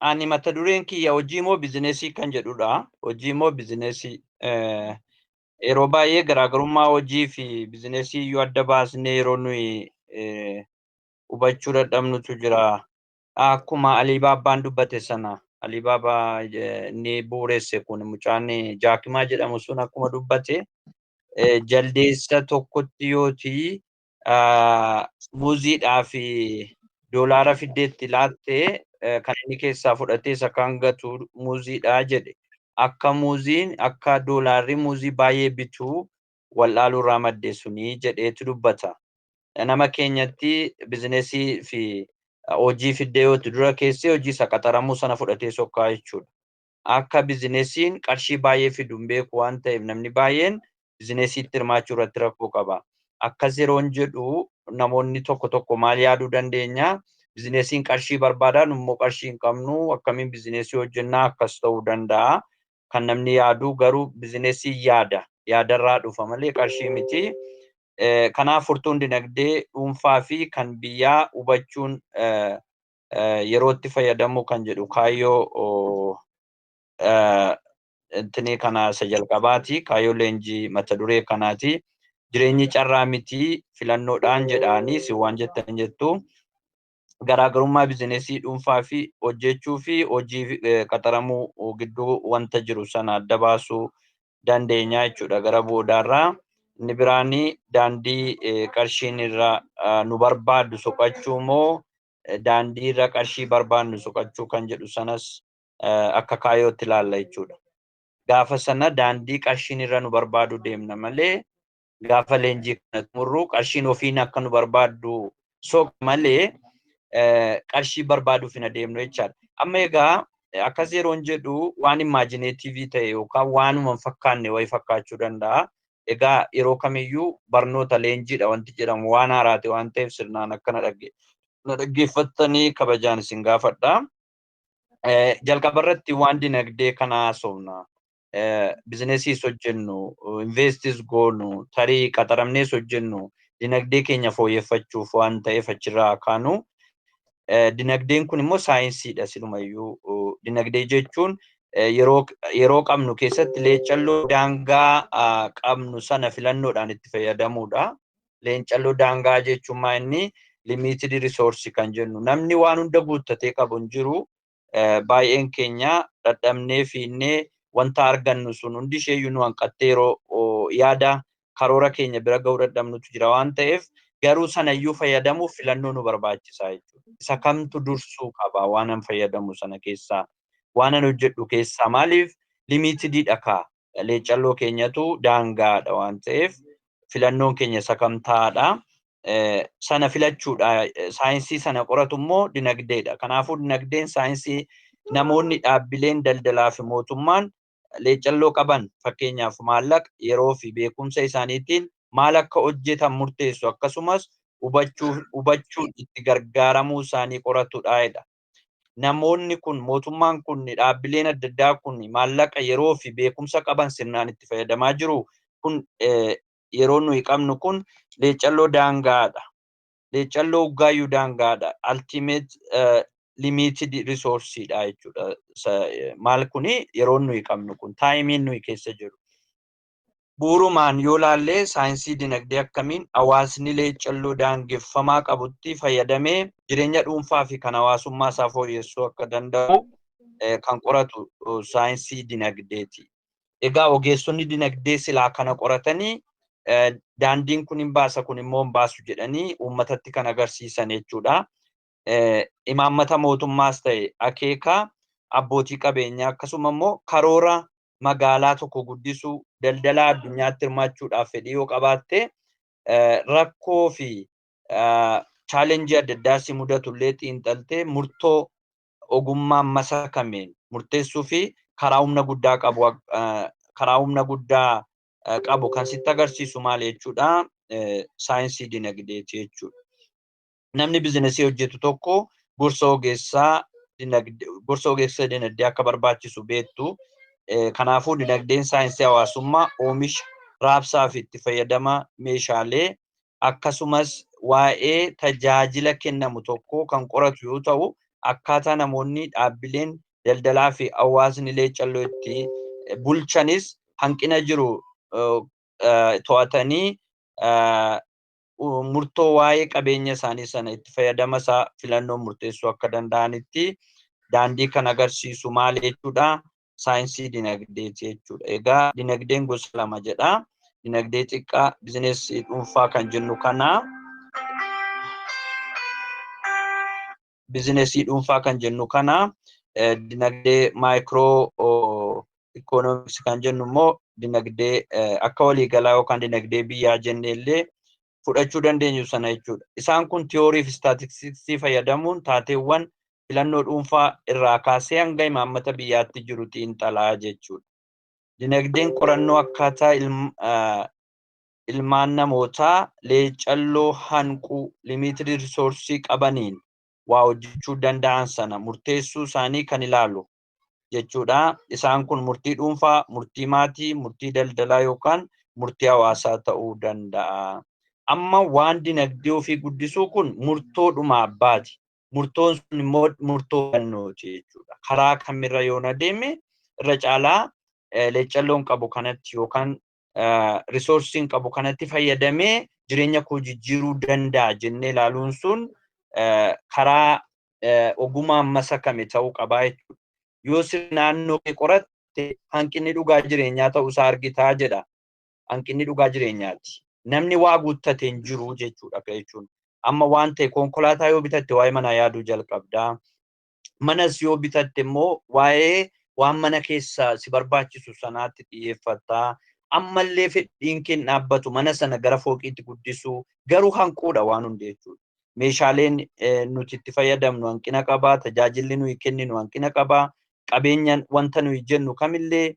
Ani mata dureen kiyya hojii moo bizinesii kan jedhudha. Hojii moo bizinesii yeroo baay'ee garaagarummaa hojii fi bizinesii iyyuu adda baasnee yeroo nuyi hubachuu dadhabnutu jira. Akkuma Alibaabbaan dubbate sana, Alibaabaa inni bu'uuresse kun, mucaan Jack Ma jedhamu sun akkuma dubbate, jaldeessa tokkotti yooti muuziidhaa fi doolaara fiddeetti laatte, kan inni keessaa fudhatee isa kan gatu muuziidha jedhe. Akka muuziin, akka doolaarri muuzii baay'ee bituu wal'aaluu irraa madde sunii jedheetu dubbata. Nama keenyatti bizinesii fi hojii fiddee yooti dura keessee, hojii isa qaxaramuu sana fudhatee sokkaa jechuudha. Akka bizinesiin qarshii baay'ee fidu hin beeku waan ta'eef, namni baay'een bizinesiitti hirmaachuu irratti rakkoo qaba. Akkas yeroon jedhu namoonni tokko tokko maal yaaduu dandeenya? Bizinesiin qarshii barbaadaa, immoo qarshii hin qabnu, akkamiin bizinesii hojjennaa? Akkas ta'uu danda'a. Kan namni yaadu garuu bizinesii yaada. Yaadarraa dhufa malee qarshii miti. Kanaaf furtuun dinagdee dhuunfaa fi kan biyyaa hubachuun yerootti fayyadamuu kan jedhu kaayyoo intinii kana isa jalqabaati. Kaayyoo leenjii mata duree kanaati. Jireenyi carraa miti, filannoodhaan jedhaanii si waan jettan jettu. Garaagarummaa bizinesii dhuunfaa fi hojjechuu fi hojii qaxaramuu gidduu wanta jiru sana adda baasuu dandeenya jechuudha gara boodaarraa. Inni biraanii daandii qarshiin irra nu barbaaddu soqachuu moo daandii irra qarshii barbaadnu soqachuu kan jedhu sanas akka kaayyootti ilaalla jechuudha. Gaafa sana daandii qarshiin irra nu barbaadu deemna malee, gaafa leenjii kana xumurru qarshiin ofiin akka nu barbaaddu soqa malee qarshii barbaaduuf hin adeemnu jechaadha. Amma egaa akkas yeroon jedhu waan imaginative ta'e yookaan waanuma hin fakkaanne wayii fakkaachuu danda'a. Egaa yeroo kamiyyuu barnoota leenjiidha wanti jedhamu waan haaraate waan ta'eef, sirnaan akka na dhaggeeffattanii kabajaan isin gaafadha. Jalqaba irratti waan dinagdee kana haasofna. Bizinesiis hojjennu, investis goonu, tarii qaxaramnees hojjennu, dinagdee keenya fooyyeffachuuf waan ta'eef achirraa kaanu. Dinagdeen kun immoo saayinsiidha silumayyuu. Dinagdee jechuun yeroo qabnu keessatti leecalloo daangaa qabnu sana filannoodhaan itti fayyadamuudha. Leencalloo daangaa jechuun maa inni limited resource kan jennu. Namni waan hunda guuttatee qabu hin jiru. Baay'een keenya dadhabnee fiinnee wanta argannu sun hundi isheeyyuu nu hanqattee yeroo yaada karoora keenya bira ga'uu dadhabnutu jira waan ta'eef, garuu sanayyuu fayyadamuuf filannoo nu barbaachisa jechuudha. Isa kamtu dursuu qaba waan an fayyadamu sana keessaa, waan an hojjedhu keessaa? Maaliif limitediidha kaa, leecalloo keenyatu daangaadha waan ta'eef, filannoon keenya isa kam ta'aadha. Sana filachuudha. Saayinsii sana qoratu immoo dinagdeedha. Kanaafuu dinagdeen saayinsii namoonni, dhaabbileen daldalaa fi mootummaan leecalloo qaban, fakkeenyaaf maallaqa, yeroo fi beekumsa isaaniitiin maal akka hojjetan murteessu, akkasumas hubachuun itti gargaaramuu isaanii qoratudha jedha. Namoonni kun, mootummaan kun, dhaabbileen adda addaa kun maallaqa, yeroo fi beekumsa qaban sirnaan itti fayyadamaa jiru. Kun yeroo nuyi qabnu kun leecalloo daangaadha. Leecalloo uggaayyuu daangaadha. Ultimate limited resourceidha jechuudha. Maal kuni yeroo nuyi qabnu kun, timeiin nuyi keessa jiru. Bu'uurumaan yoo laallee, saayinsii dinagdee akkamiin hawaasni leecalloo daangeffamaa qabutti fayyadamee jireenya dhuunfaa fi kan hawaasummaa isaa fooyyessuu akka danda'u kan qoratu saayinsii dinagdeeti. Egaa ogeessonni dinagdee silaa kana qoratanii, daandiin kun hin baasa, kun immoo hin baasu jedhanii uummatatti kan agarsiisan jechuudha. Imaammata mootummaas ta'e akeeka abbootii qabeenyaa, akkasuma immoo karoora magaalaa tokko guddisuu, daldala addunyaatti hirmaachuudhaaf fedhii yoo qabaatte, rakkoo fi challenge adda addaa si mudatu illee xiinxaltee murtoo ogummaan masakameen murteessuu fi karaa humna guddaa qabu kan sitti agarsiisu maal jechuudha? Saayinsii dinagdeeti jechuudha. Namni bizinesii hojjetu tokko gorsa ogeessa dinagdee akka barbaachisu beektu. Kanaafuu dinagdeen saayinsii hawaasummaa oomisha, raabsaa fi itti fayyadama meeshaalee, akkasumas waa'ee tajaajila kennamu tokko kan qoratu yoo ta'u, Akkaataa namoonni, dhaabbileen daldalaa fi hawaasni leecalloo itti bulchanis hanqina jiru to'atanii murtoo waa'ee qabeenya isaanii sana itti fayyadama isaa filannoon murteessuu akka danda'anitti daandii kan agarsiisu maal jechuudha? Saayinsii dinagdeeti jechuudha. Egaa dinagdeen gosa lama jedha. Dinagdee xiqqaa bizineesii dhuunfaa kan jennu kana, bizineesii dhuunfaa kan jennu kana, dinagdee maayikiroo ikoonomiksii kan jennu immoo dinagdee akka waliigalaa yookaan dinagdee biyyaa jennee illee fudhachuu dandeenyu sana jechuudha. Isaan kun tiyoorii fi istaatistiksii fayyadamuun taateewwan filannoo dhuunfaa irraa kaasee hanga imaammata biyyaatti jiru xiinxalaa jechuudha. Dinagdeen qorannoo akkaataa ilmaan namootaa leecalloo hanquu, limited resource qabaniin waa hojjechuu danda'an sana murteessuu isaanii kan ilaalu jechuudha. Isaan kun murtii dhuunfaa, murtii maatii, murtii daldalaa yookaan murtii hawaasaa ta'uu danda'a. Amma waan dinagdee ofii guddisuu kun murtoodhuma abbaati. Murtoon sun immoo murtoo filannooti jechuudha. Karaa kamirra yoon adeeme irra caalaa leecalloon qabu kanatti yookaan riisoorsiin qabu kanatti fayyadamee jireenya koo jijjiiruu danda'a jennee ilaaluun sun karaa ogummaan masakame ta'uu qabaa jechuudha. Yoo sirni naannoo kee qoratte hanqinni dhugaa jireenyaa ta'uusaa argitaa jedha. Hanqinni dhugaa jireenyaati. Namni waa guuttate hin jiru jechuudha jechuun. Amma waan ta'e konkolaataa yoo bitatte waa'ee manaa yaaduu jalqabdaa. Manas yoo bitatte immoo waa'ee waan mana keessa si barbaachisu sanaatti xiyyeeffattaa. Ammallee fedhiin kee hin dhaabbatu, mana sana gara fooqiitti guddisuu garuu hanquudha waan hundi jechuudha. Meeshaaleen nuti itti fayyadamnu hanqina qabaa, tajaajilli nuyi kenninu hanqina qabaa, qabeenyaan wanta nuyi jennu kamillee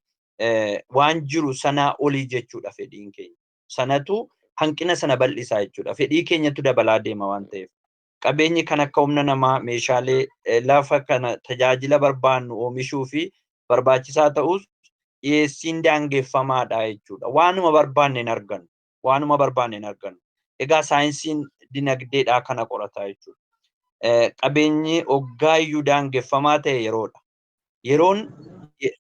waan jiru sanaa olii jechuudha fedhiin keenya. Sanatu hanqina sana bal'isaa jechuudha. Fedhii keenyatu dabalaa deema waan ta'eef. Qabeenyi kan akka humna namaa, meeshaalee lafa kana tajaajila barbaannu oomishuu fi barbaachisaa ta'us dhiyeessiin daangeffamaadha jechuudha. Waanuma barbaanne hin argannu. Waanuma barbaanne hin argannu. Egaa saayinsiin dinagdeedhaa kana qorataa jechuudha. Qabeenyi hoggaayyuu daangeffamaa ta'e yeroodha. Yeroon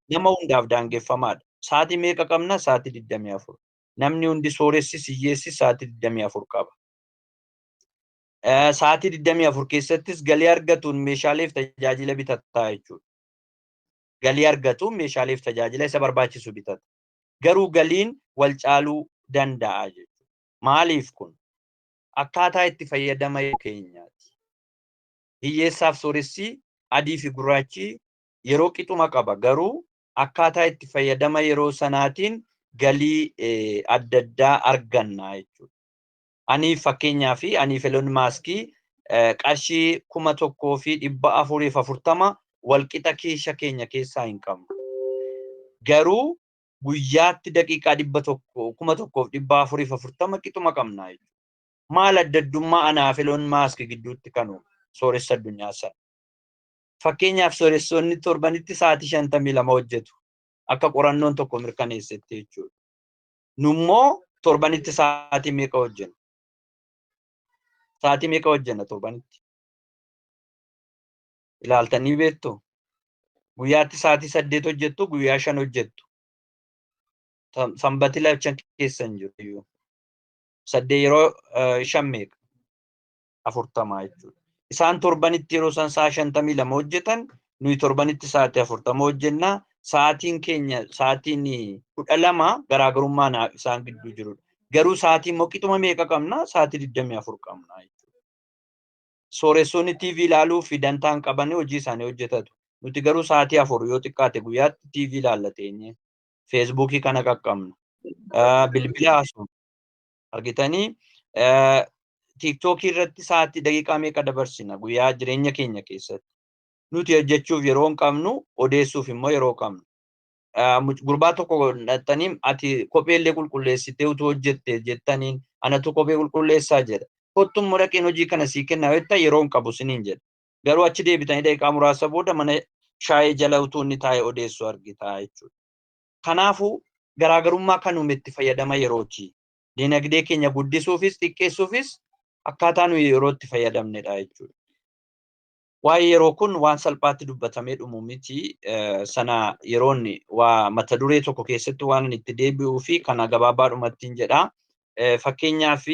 nama hundaaf daangeffamaadha. Sa'aatii meeqa qabna? Sa'aatii 24. Namni hundi, sooressis hiyyeessis, sa'aatii 24 qaba. Sa'aatii 24 keessattis galii argatuun meeshaaleef tajaajila bitataa jechuudha. Galii argatuun meeshaaleef tajaajila isa barbaachisu bitata. Garuu galiin wal caaluu danda'a jechuudha. Maaliif kun? Akkaataa itti fayyadama keenyaati. Hiyyeessaaf sooressi, adii fi gurraachi yeroo qixuma qaba. Garuu akkaataa itti fayyadama yeroo sanaatiin galii adda addaa arganna jechuudha. Ani fakkeenyaa fi ani Elon Musk qarshii 1440 walqixa kiisha keenya keessaa hin qabnu. Garuu guyyaatti daqiiqaa 100, 1440 qixuma qabna jechuudha. Maal adda addummaa anaaf Elon Musk gidduutti kan uume sooressa addunyaa sana? Fakkeenyaaf, sooressonni torbanitti sa'aatii 52 hojjetu. Akka qorannoon tokko mirkaneessetti jechuudha. Nummoo torbanitti sa'aatii meeqa hojjenna? Sa'aatii meeqa hojjenna torbanitti? Ilaaltanii beektu? Guyyaatti sa'aatii 8 hojjettu, guyyaa 5 hojjettu. Sanbati lachan keessa hin jiru. 8 yeroo 5 meeqa? 40 jechuudha. Isaan torbanitti yeroo isaan sa'a 52 hojjetan, nuyi torbanitti sa'aatii 40 hojjennaa. Sa'aatiin keenya sa'aatiin 12 garaagarummaa isaan gidduu jirudha. Garuu sa'aatii immoo qixuma meeqa qabna? Sa'aatii 24 qabna jechuudha. Sooressoonni TV ilaaluu fi dantaan qaban hojii isaanii hojjetatu. Nuti garuu sa'aatii 4 yoo xiqqaate guyyaatti TV ilaalla teenyee. Feesbuukii kana qaqqabna. Bilbila haasofna. Argitanii, TikTokii irratti sa'aatii daqiiqaa meeqa dabarsina guyyaa jireenya keenya keessatti? Nuti hojjechuuf yeroo hin qabnu, odeessuuf immoo yeroo qabna. Gurbaa tokko dhattanii, "Ati kophee illee qulqulleessitee utuu hojjette," jettaniin, "Anatu kophee qulqulleessaa," jedha. "Kottu immoo dhaqeen hojii kana sii kenna," jetta, "Yeroo hin qabu," siniin jedha. Garuu achi deebitanii daqiiqaa muraasa booda mana shaayii jala utuu inni taa'ee odeessu argita jechuudha. Kanaafuu garaagarummaa kan uume itti fayyadama yerooti. Dinagdee keenya guddisuufis xiqqeessuufis akkaataa nuyi yeroo itti fayyadamnedha jechuudha. Waa'ee yeroo kun waan salphaatti dubbatamee dhumu miti. Sana yeroon waa mata duree tokko keessatti waan itti deebi'uu fi kana gabaabaadhumatti jedha. Fakkeenyaaf,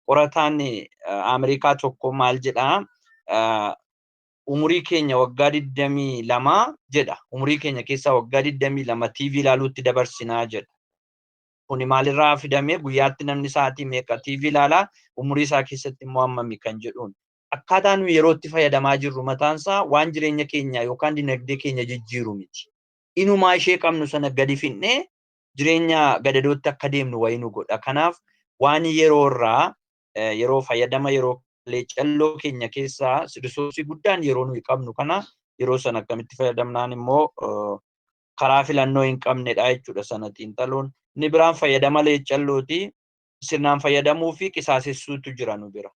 qorataan Ameerikaa tokko maal jedhaa? Umurii keenya waggaa 22 jedha. Umurii keenya keessaa waggaa 22 TV ilaaluutti dabarsinaa jedha. Kuni maalirraa fidamee? Guyyaatti namni sa'aatii meeqa TV ilaalaa, umurii isaa keessatti immoo hammami kan jedhuun. Akkaataa nuyi yeroo itti fayyadamaa jirru mataansaa waan jireenya keenya yookaan dinagdee keenya jijjiiru miti. Inumaa ishee qabnu sana gadi finnee jireenya gadadootti akka deemnu wayii nu godha. Kanaaf waan yeroo irraa, yeroo fayyadama yeroo, leecalloo keenya keessaa resource guddaan yeroo nuyi qabnu kana, yeroo sana akkamitti fayyadamnaan immoo karaa filannoo hin qabnedha jechuudha sana xiinxaluun. Inni biraan fayyadama leecallooti. Sirnaan fayyadamuu fi qisaasessuutu jira nu bira.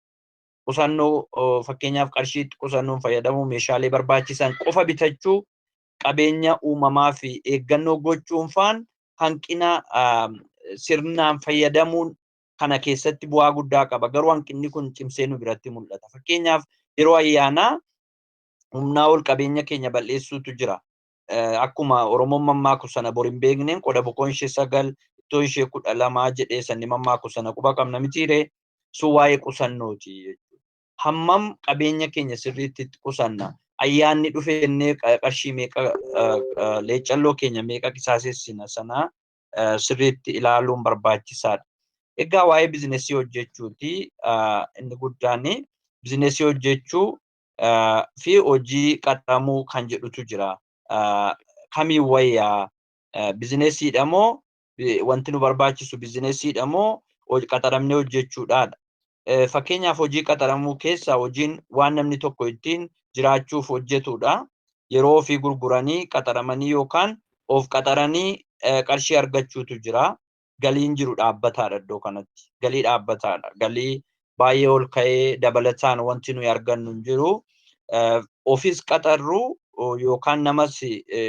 Qusannoo, fakkeenyaaf qarshiitti qusannoon fayyadamuu, meeshaalee barbaachisan qofa bitachuu, qabeenya uumamaa fi eeggannoo gochuun faan hanqina sirnaan fayyadamuun kana keessatti bu'aa guddaa qaba. Garuu hanqinni kun cimsee nu biratti mul'ata. Fakkeenyaaf, yeroo ayyaanaa humnaa ol qabeenya keenya balleessuutu jira. Akkuma Oromoon mammaaku sana, "Bor hin beekneen qoda boqoon ishee sagal, ittoo ishee 12" jedhee sanni mammaaku sana quba qabna mitiiree? Sun waa'ee qusannooti jechuudha. Hammam qabeenya keenya sirriitti itti qusanna? Ayyaanni dhufe jennee qarshii meeqa, leecalloo keenya meeqa qisaasessina? Sana sirriitti ilaaluun barbaachisaadha. Egaa waa'ee bizinesii hojjechuuti. Inni guddaan bizinesii hojjechuu fi hojii qaxaramuu kan jedhutu jira. Kamiin wayyaa? Bizinesiidha moo, wanti nu barbaachisu bizinesiidha moo, qaxaramnee hojjechuudhaadha? Fakkeenyaaf, hojii qaxaramuu keessa hojiin waan namni tokko ittiin jiraachuuf hojjetudha. Yeroo ofii gurguranii qaxaramanii yookaan of qaxaranii qarshii argachuutu jira. Galiin jiru dhaabbataadha iddoo kanatti. Galii dhaabbataadha. Galii baay'ee ol ka'ee dabalataan wanti nuyi argannu hin jiru. Ofis qaxarru yookaan namas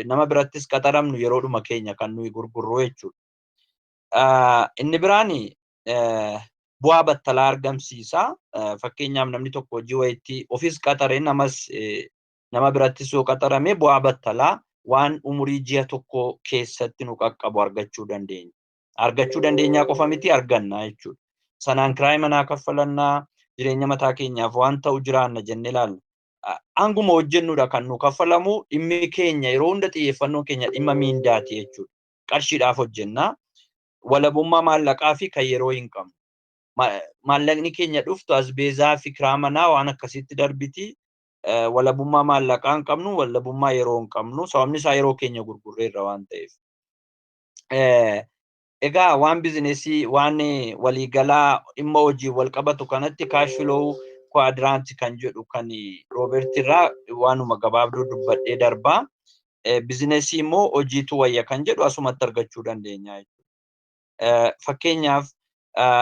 nama birattis qaxaramnu, yeroodhuma keenya kan nuyi gurgurru jechuudha. Inni biraan bu'aa battalaa argamsiisa. Fakkeenyaaf, namni tokko hojii wayiitti ofis qaxare, namas nama birattis yoo qaxarame, bu'aa battalaa waan umurii ji'a tokko keessatti nu qaqqabu argachuu dandeenya. Argachuu dandeenyaa qofa miti, arganna jechuudha. Sanaan kiraayii manaa kaffalannaa, jireenya mataa keenyaaf waan ta'u jiraanna jennee ilaalla. Hanguma hojjennudha kan nu kaffalamu. Dhimmi keenya yeroo hunda, xiyyeeffannoon keenya dhimma miindaati jechuudha. Qarshiidhaaf hojjenna. Walabummaa maallaqaa fi kan yeroo hin qabnu. Maallaqni keenya dhuftu asbeezaa fi kiraa manaa waan akkasitti darbiti. Walabummaa maallaqaa hin qabnu, walabummaa yeroo hin qabnu. Sababni isaa yeroo keenya gurgurreerra waan ta'eef. Egaa waan bizinesii, waan waliigalaa dhimma hojii wal qabatu kanatti, cash flow quadrant kan jedhu kan Rooberti irraa waanuma gabaabduu dubbadhee darbaa. Bizinesii immoo hojiitu wayya kan jedhu asumatti argachuu dandeenya jechuudha. Fakkeenyaaf,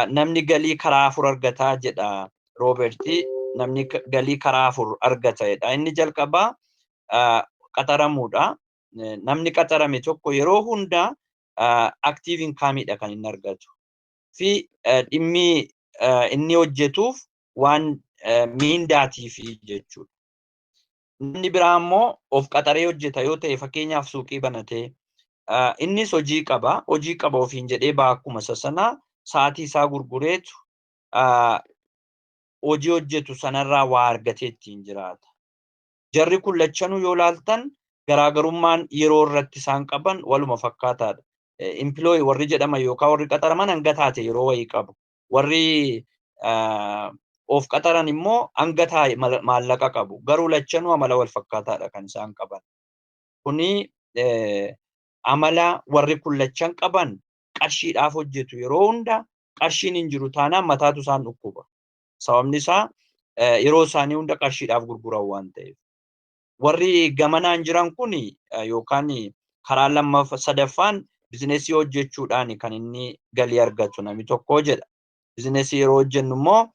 namni galii karaa afur argataa jedha Rooberti. Namni galii karaa afur argata jedha. Inni jalqabaa qaxaramuudha. Namni qaxarame tokko yeroo hunda active incomeidha kan inni argatu. Fi dhimmi inni hojjetuuf waan miindaatiifi jechuudha. Namni biraa immoo of qaxaree hojjeta yoo ta'e, fakkeenyaaf suuqii banatee, innis hojii qaba. Hojii qaba ofiin jedhee ba'a. Akkuma isa sanaa sa'aatii isaa gurgureetu hojii hojjetu sanarraa waa argatee ittiin jiraata. Jarri kun lachanuu yoo laaltan, garaagarummaan yeroo irratti isaan qaban waluma fakkaataadha. Employee warri jedhaman yookaan warri qaxaraman hanga taate yeroo wayii qabu. Warri of qaxaran immoo hanga taa'e maallaqa qabu. Garuu lachanuu amala wal fakkaataadha kan isaan qaban. Kuni amala warri kun lachan qaban, qarshiidhaaf hojjetu yeroo hunda. Qarshiin hin jiru taanaan mataatu isaan dhukkuba. Sababni isaa yeroo isaanii hunda qarshiidhaaf gurguran waan ta'eef. Warri gamanaan jiran kun yookaan karaa lammaffaa sadaffaan bizinesii hojjechuudhaan kan inni galii argatu namni tokko jedha. Bizinesii yeroo hojjennu immoo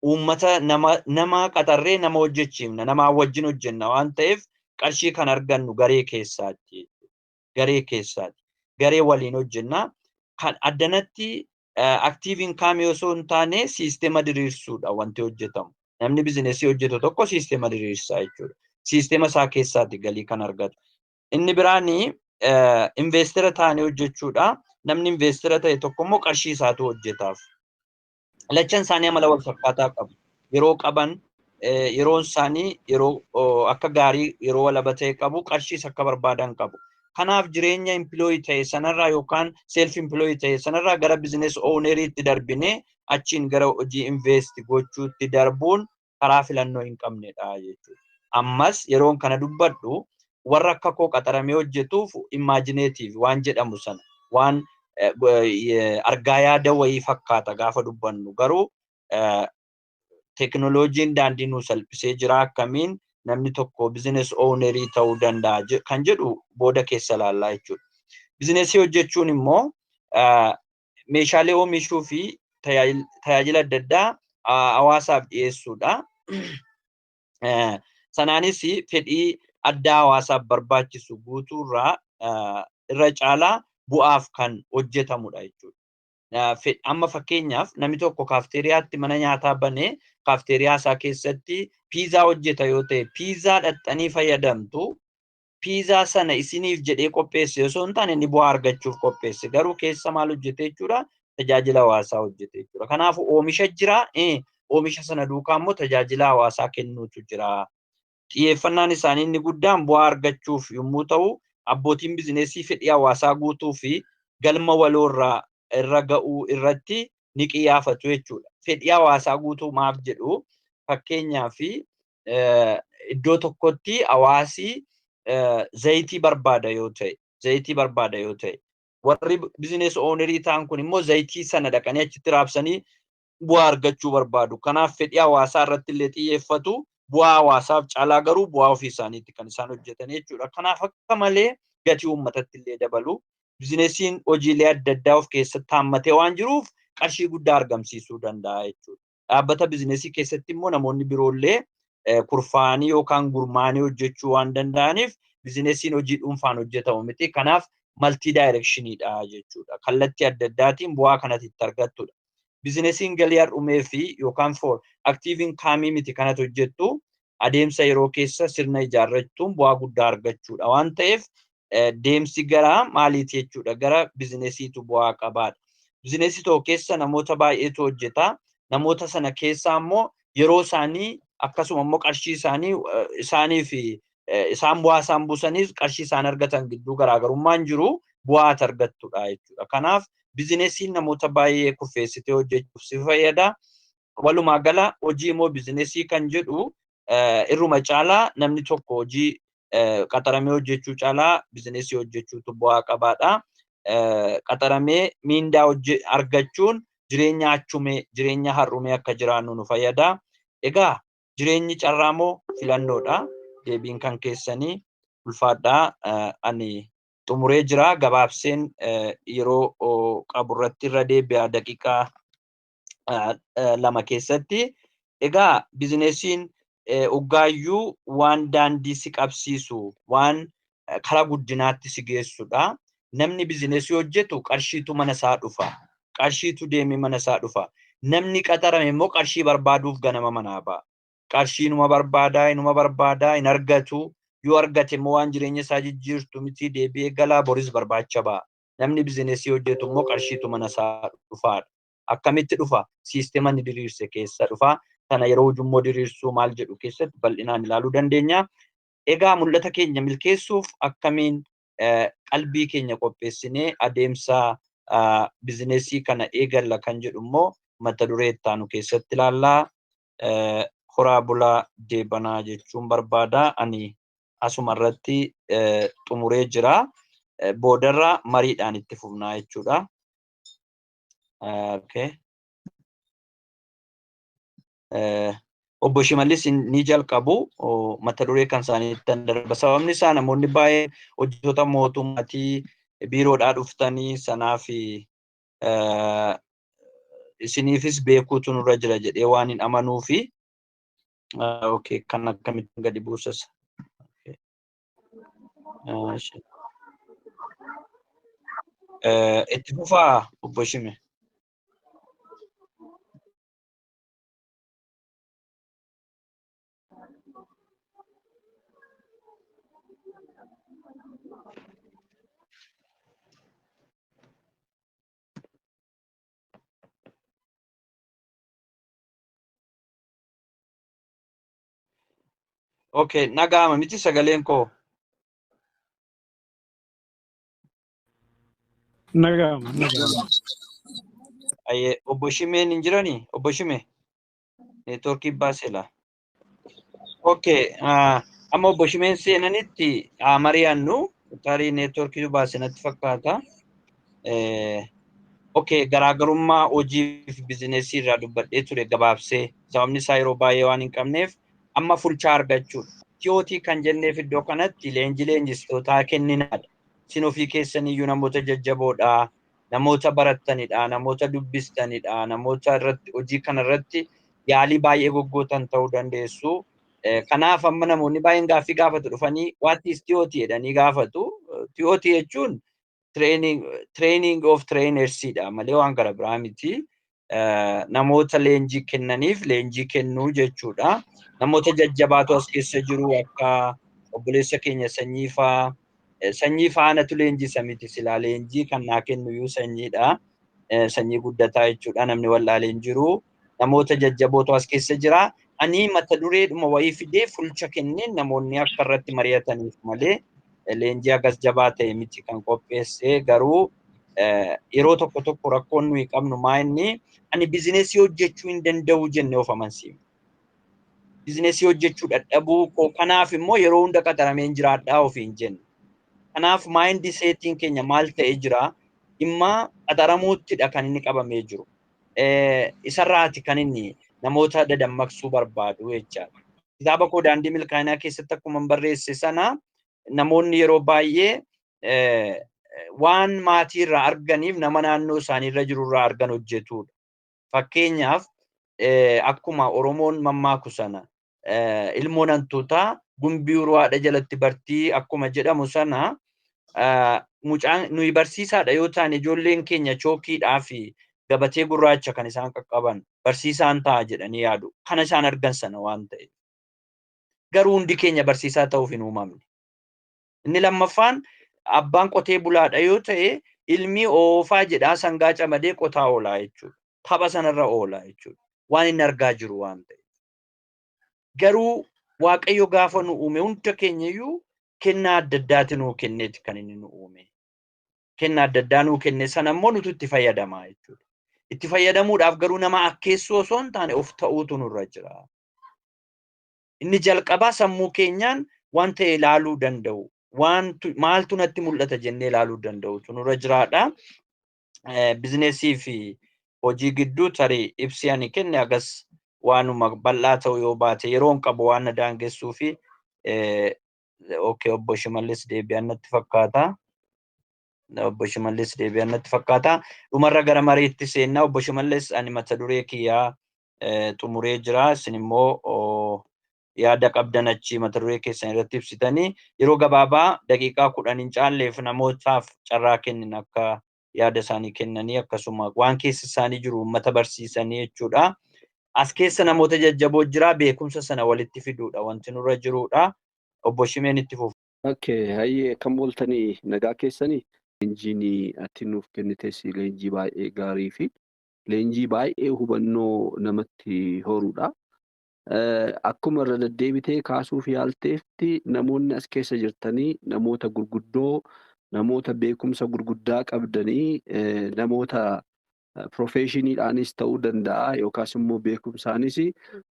uummata, nama qaxarree nama hojjechiifna, nama wajjin hojjenna waan ta'eef, qarshii kan argannu garee keessaatti. Garee keessaatti. Garee waliin hojjenna. Kan addanatti active income osoo hin taane siistema diriirsuudha wanti hojjetamu. Namni bizinesii hojjetu tokko siisteema diriirsaa jechuudha. Siisteema isaa keessaati galii kan argatu. Inni biraani investera ta'anii hojjechuudha. Namni investera ta'e tokko immoo qarshii isaatu hojjetaaf. Lachan isaanii amala wal fakkaataa qabu. Yeroo qaban, yeroon isaanii yeroo akka gaarii yeroo walaba ta'e qabu, qarshiis akka barbaadan qabu. Kanaaf jireenya employee ta'e sanarraa yookaan self employee ta'e sanarraa gara business owneriitti darbinee achiin gara hojii invest gochuutti darbuun karaa filannoo hin qabnedha jechuudha. Ammas yeroon kana dubbadhu, warra akka koo qaxaramee hojjetuuf imaginative waan jedhamu sana waan argaa yaada wayii fakkaata gaafa dubbannu, garuu teekinooloojiin daandii nu salphisee jira. Akkamiin namni tokko business ownerii ta'uu danda'a kan jedhu booda keessa ilaallaa jechuudha. Bizinesii hojjechuun immoo meeshaalee oomishuu fi tajaajila adda addaa hawaasaaf dhiyeessuudha. Sanaanis fedhii addaa hawaasaaf barbaachisu guutuurraa irra caalaa bu'aaf kan hojjetamudha jechuudha. Amma fakkeenyaaf, namni tokko kaafteeriyaatti mana nyaataa banee kaafteeriyaa isaa keessatti piizaa hojjeta yoo ta'e, piizaa dhaxxanii fayyadamtu. Piizaa sana isiniif jedhee qopheesse osoo hin taane, inni bu'aa argachuuf qopheesse. Garuu keessa maal hojjete jechuudha? Tajaajila hawaasaa hojjete jechuudha. Kanaafuu oomisha jira, oomisha sana duukaa immoo tajaajila hawaasaa kennuutu jira. Xiyyeeffannaan isaanii inni guddaan bu'aa argachuuf yommuu ta'u, abbootiin bizineesii fedhii hawaasaa guutuu fi galma waloorraa irra ga'uu irratti ni qiyyaafatu jechuudha. Fedhii hawaasaa guutuu maaf jedhu? Fakkeenyaaf, iddoo tokkotti hawaasi zayitii barbaada yoo ta'e, warri business ownerii ta'an kun immoo zayitii sana dhaqanii achitti raabsanii bu'aa argachuu barbaadu. Kanaaf fedhii hawaasaa irratti illee xiyyeeffatu, bu'aa hawaasaaf caalaa garuu bu'aa ofii isaaniitti kan isaan hojjetan jechuudha. Kanaaf akka malee gatii uummatatti illee dabalu. Bizinesiin hojiilee adda addaa of keessatti haammatee waan jiruuf qarshii guddaa argamsiisuu danda'a jechuudha. Dhaabbata bizinesii keessatti immoo namoonni biroollee kurfaanii yookaan gurmaanii hojjechuu waan danda'aniif bizinesiin hojii dhuunfaan hojjetamu miti. Kanaaf multi directioniidha jechuudha. Kallattii adda addaatiin bu'aa kanatti itti argattudha. Bizinesiin galii har'umee fi yookaan for active income miti kanatu hojjettu, adeemsa yeroo keessa sirna ijaarrachuun bu'aa guddaa argachuudha waan ta'eef, deemsi gara maaliiti jechuudha? Gara bizinesiitu bu'aa qabaadha. Bizinesii tokko keessa namoota baay'eetu hojjeta. Namoota sana keessaa immoo yeroo isaanii akkasuma immoo qarshii isaanii isaanii fi isaan bu'aa isaan buusaniif qarshii isaan argatan gidduu garaagarummaan jiru, bu'aa ati argattudha jechuudha. Kanaaf bizinesiin namoota baay'ee kurfeessitee hojjechuuf si fayyada. Walumaa gala hojii immoo bizinesii kan jedhu irruma caalaa namni tokko hojii qaxaramee hojjechuu caalaa bizinesii hojjechuutu bu'aa qabaadha. Qaxaramee miindaa argachuun jireenya achumee, jireenya har'umee akka jiraannu nu fayyada. Egaa jireenyi carraa moo filannoodha? Deebiin kan keessanii, ulfaadhaa. Ani xumuree jira. Gabaabseen yeroo qabu irratti irra deebi'a daqiiqaa 2 keessatti. Egaa bizinesiin uggaayyuu waan daandii si qabsiisu, waan karaa guddinaatti si geessudha. Namni bizinesii hojjetu qarshiitu mana isaa dhufa. Qarshiitu deemee mana isaa dhufa. Namni qaxarame immoo qarshii barbaaduuf ganama manaa ba'a. Qarshii inuma barbaadaa, inuma barbaadaa, hin argatu. Yoo argate immoo waan jireenya isaa jijjiirtu miti, deebi'ee galaa, boris barbaacha ba'a. Namni bizinesii hojjetu immoo qarshiitu mana isaa dhufaadha. Akkamitti dhufa? Siistema inni diriirse keessa dhufa. Sana yeroo ujummoo diriirsuu maal jedhu keessatti bal'inaan ilaaluu dandeenya. Egaa mul'ata keenya milkeessuuf akkamiin qalbii keenya qopheessinee adeemsa bizinesii kana eegalla kan jedhu immoo mata duree itti aanu keessatti ilaallaa. Horaa bulaa, deebanaa jechuun barbaada. Ani asuma irratti xumuree jira. Boodarra mariidhaan itti fufnaa jechuudha. Okay. Obbo Shimallis ni jalqabu, mata duree kan isaaniitti darba. Sababni isaa namoonni baay'een hojjettoota mootummaatii, biiroodhaa dhuftanii, sanaaf isiniifis beekuutu nurra jira jedhee waan hin amanuufi. Okay, kan akkamittiin gadi buusas. Okay. Itti fufaa, obbo Shime. Okay, naga'ama miti sagaleen koo. Naga'ama, naga'ama. Ayyee, obbo Shimeen hin jiranii? Obbo Shimee, neetwoorkii baasela. Okay, amma obbo Shimeen seenanitti haa mari'annu, tarii neetwoorkii baase natti fakkaata. Okay, garaagarummaa hojii fi bizineesii irraa dubbadhee ture gabaabsee, sababni isaa yeroo baay'ee waan hin qabneef amma fulchaa argachuudha. TOT kan jenneef iddoo kanatti leenjii leenjistootaa kenninaadha. Isin ofii keessaniyyuu namoota jajjaboodha, namoota barattanidha, namoota dubbistanidha, namoota irratti hojii kanarratti yaalii baay'ee goggootan ta'uu dandeessu. Kanaaf amma namoonni baay'een gaaffii gaafatu dhufanii what is TOT jedhanii gaafatu. TOT jechuun training of trainersidha malee waan gara biraa miti. Namoota leenjii kennaniif leenjii kennuu jechuudha. Namoota jajjabaatu as keessa jiru akka obboleessa keenya sanyii faa. Sanyii faanatu leenjisa miti silaa leenjii kan naa kennu iyyuu sanyiidha. Sanyii guddataa jechuudha, namni wallaalee hin jiru. Namoota jajjabootu as keessa jira. Ani mata dureedhuma wayii fidee fulcha kenneen namoonni akka irratti mari'ataniif malee leenjii hagas jabaa ta'e miti kan qopheesse. Garuu yeroo tokko tokko rakkoon nuyi qabnu maa inni ani bizineesii hojjechuu hin danda'u jennee of amansiifna. Bizineesii hojjechuu dadhabuu koo kanaaf immoo yeroo hunda qaxaramee hin jiraadhaa ofiin jenna. Kanaaf maayindi seetiin keenya maal ta'ee jira? Dhimma qaxaramuuttidha kan inni qabamee jiru. Isarraati kan inni namoota dadammaqsuu barbaadu jechaadha. Kitaaba koo daandii milkaa'inaa keessatti akkuma barreesse sana namoonni yeroo baay'ee waan maatii irraa arganiif nama naannoo isaanii irra jiru irraa argan hojjetudha. Fakkeenyaaf akkuma Oromoon mammaaku sana ilmoon hantuutaa gumbii uruwaadha jalatti bartii akkuma jedhamu sana mucaan nuyi barsiisaadha yoo taane ijoolleen keenya chookiidhaa fi gabatee gurraacha kan isaan qaqqaban barsiisaan ta'a jedhanii yaadu. Kana isaan argan sana waan ta'eef. Garuu hundi keenya barsiisaa ta'uuf hin uumamne. Inni lammaffaan abbaan qotee bulaadha yoo ta'e ilmi oofaa jedhaa sangaa camadee qotaa oolaa jechuudha. Tapha sanarra oolaa jechuudha. Waan inni argaa jiru waan ta'eef. Garuu Waaqayyo gaafa nu uume hunda keenyayyuu kennaa adda addaati nuu kenneeti kan inni nu uume. Kennaa adda addaa nuu kenne sana immoo nutu itti fayyadamaa jechuudha. Itti fayyadamuudhaaf garuu nama akkeessuu osoo hin taane of ta'uutu nurra jira. Inni jalqabaa sammuu keenyaan waan ta'e ilaaluu danda'u. Maaltu natti mul'ata jennee ilaaluu danda'utu nurra jiraadha. Bizineesii fi hojii gidduu tarii ibsi ani kenne agas waanuma bal'aa ta'u yoo baate yeroo hin qabu waan na daangessuu fi okay, obbo Shimallis deebi'an natti fakkaata. Obbo Shimallis deebi'an natti fakkaata. Dhumarra gara mariitti seennaa. Obbo Shimallis ani mata duree kiyyaa xumuree jira. Isin immoo yaada qabdan achi mata duree keessan irratti ibsitanii yeroo gabaabaa daqiiqaa 10 hin caalleef namootaaf carraa kennin akka yaada isaanii kennanii akkasuma waan keessa isaanii jiru uummata barsiisanii jechuudha. As keessa namoota jajjaboo jira, beekumsa sana walitti fiduudha wanti nurra jirudha. Obbo Shimeen itti fufu. Okay, hayyee akkam ooltanii nagaa keessanii? Leenjiin ati nuuf kennites leenjii baay'ee gaarii fi leenjii baay'ee hubannoo namatti horudha. Akkuma irra deddeebitee kaasuuf yaalteetti namoonni as keessa jirtanii namoota gurguddoo, namoota beekumsa gurguddaa qabdanii, namoota profeeshiniidhaanis ta'uu danda'a yookaas immoo beekumsaanis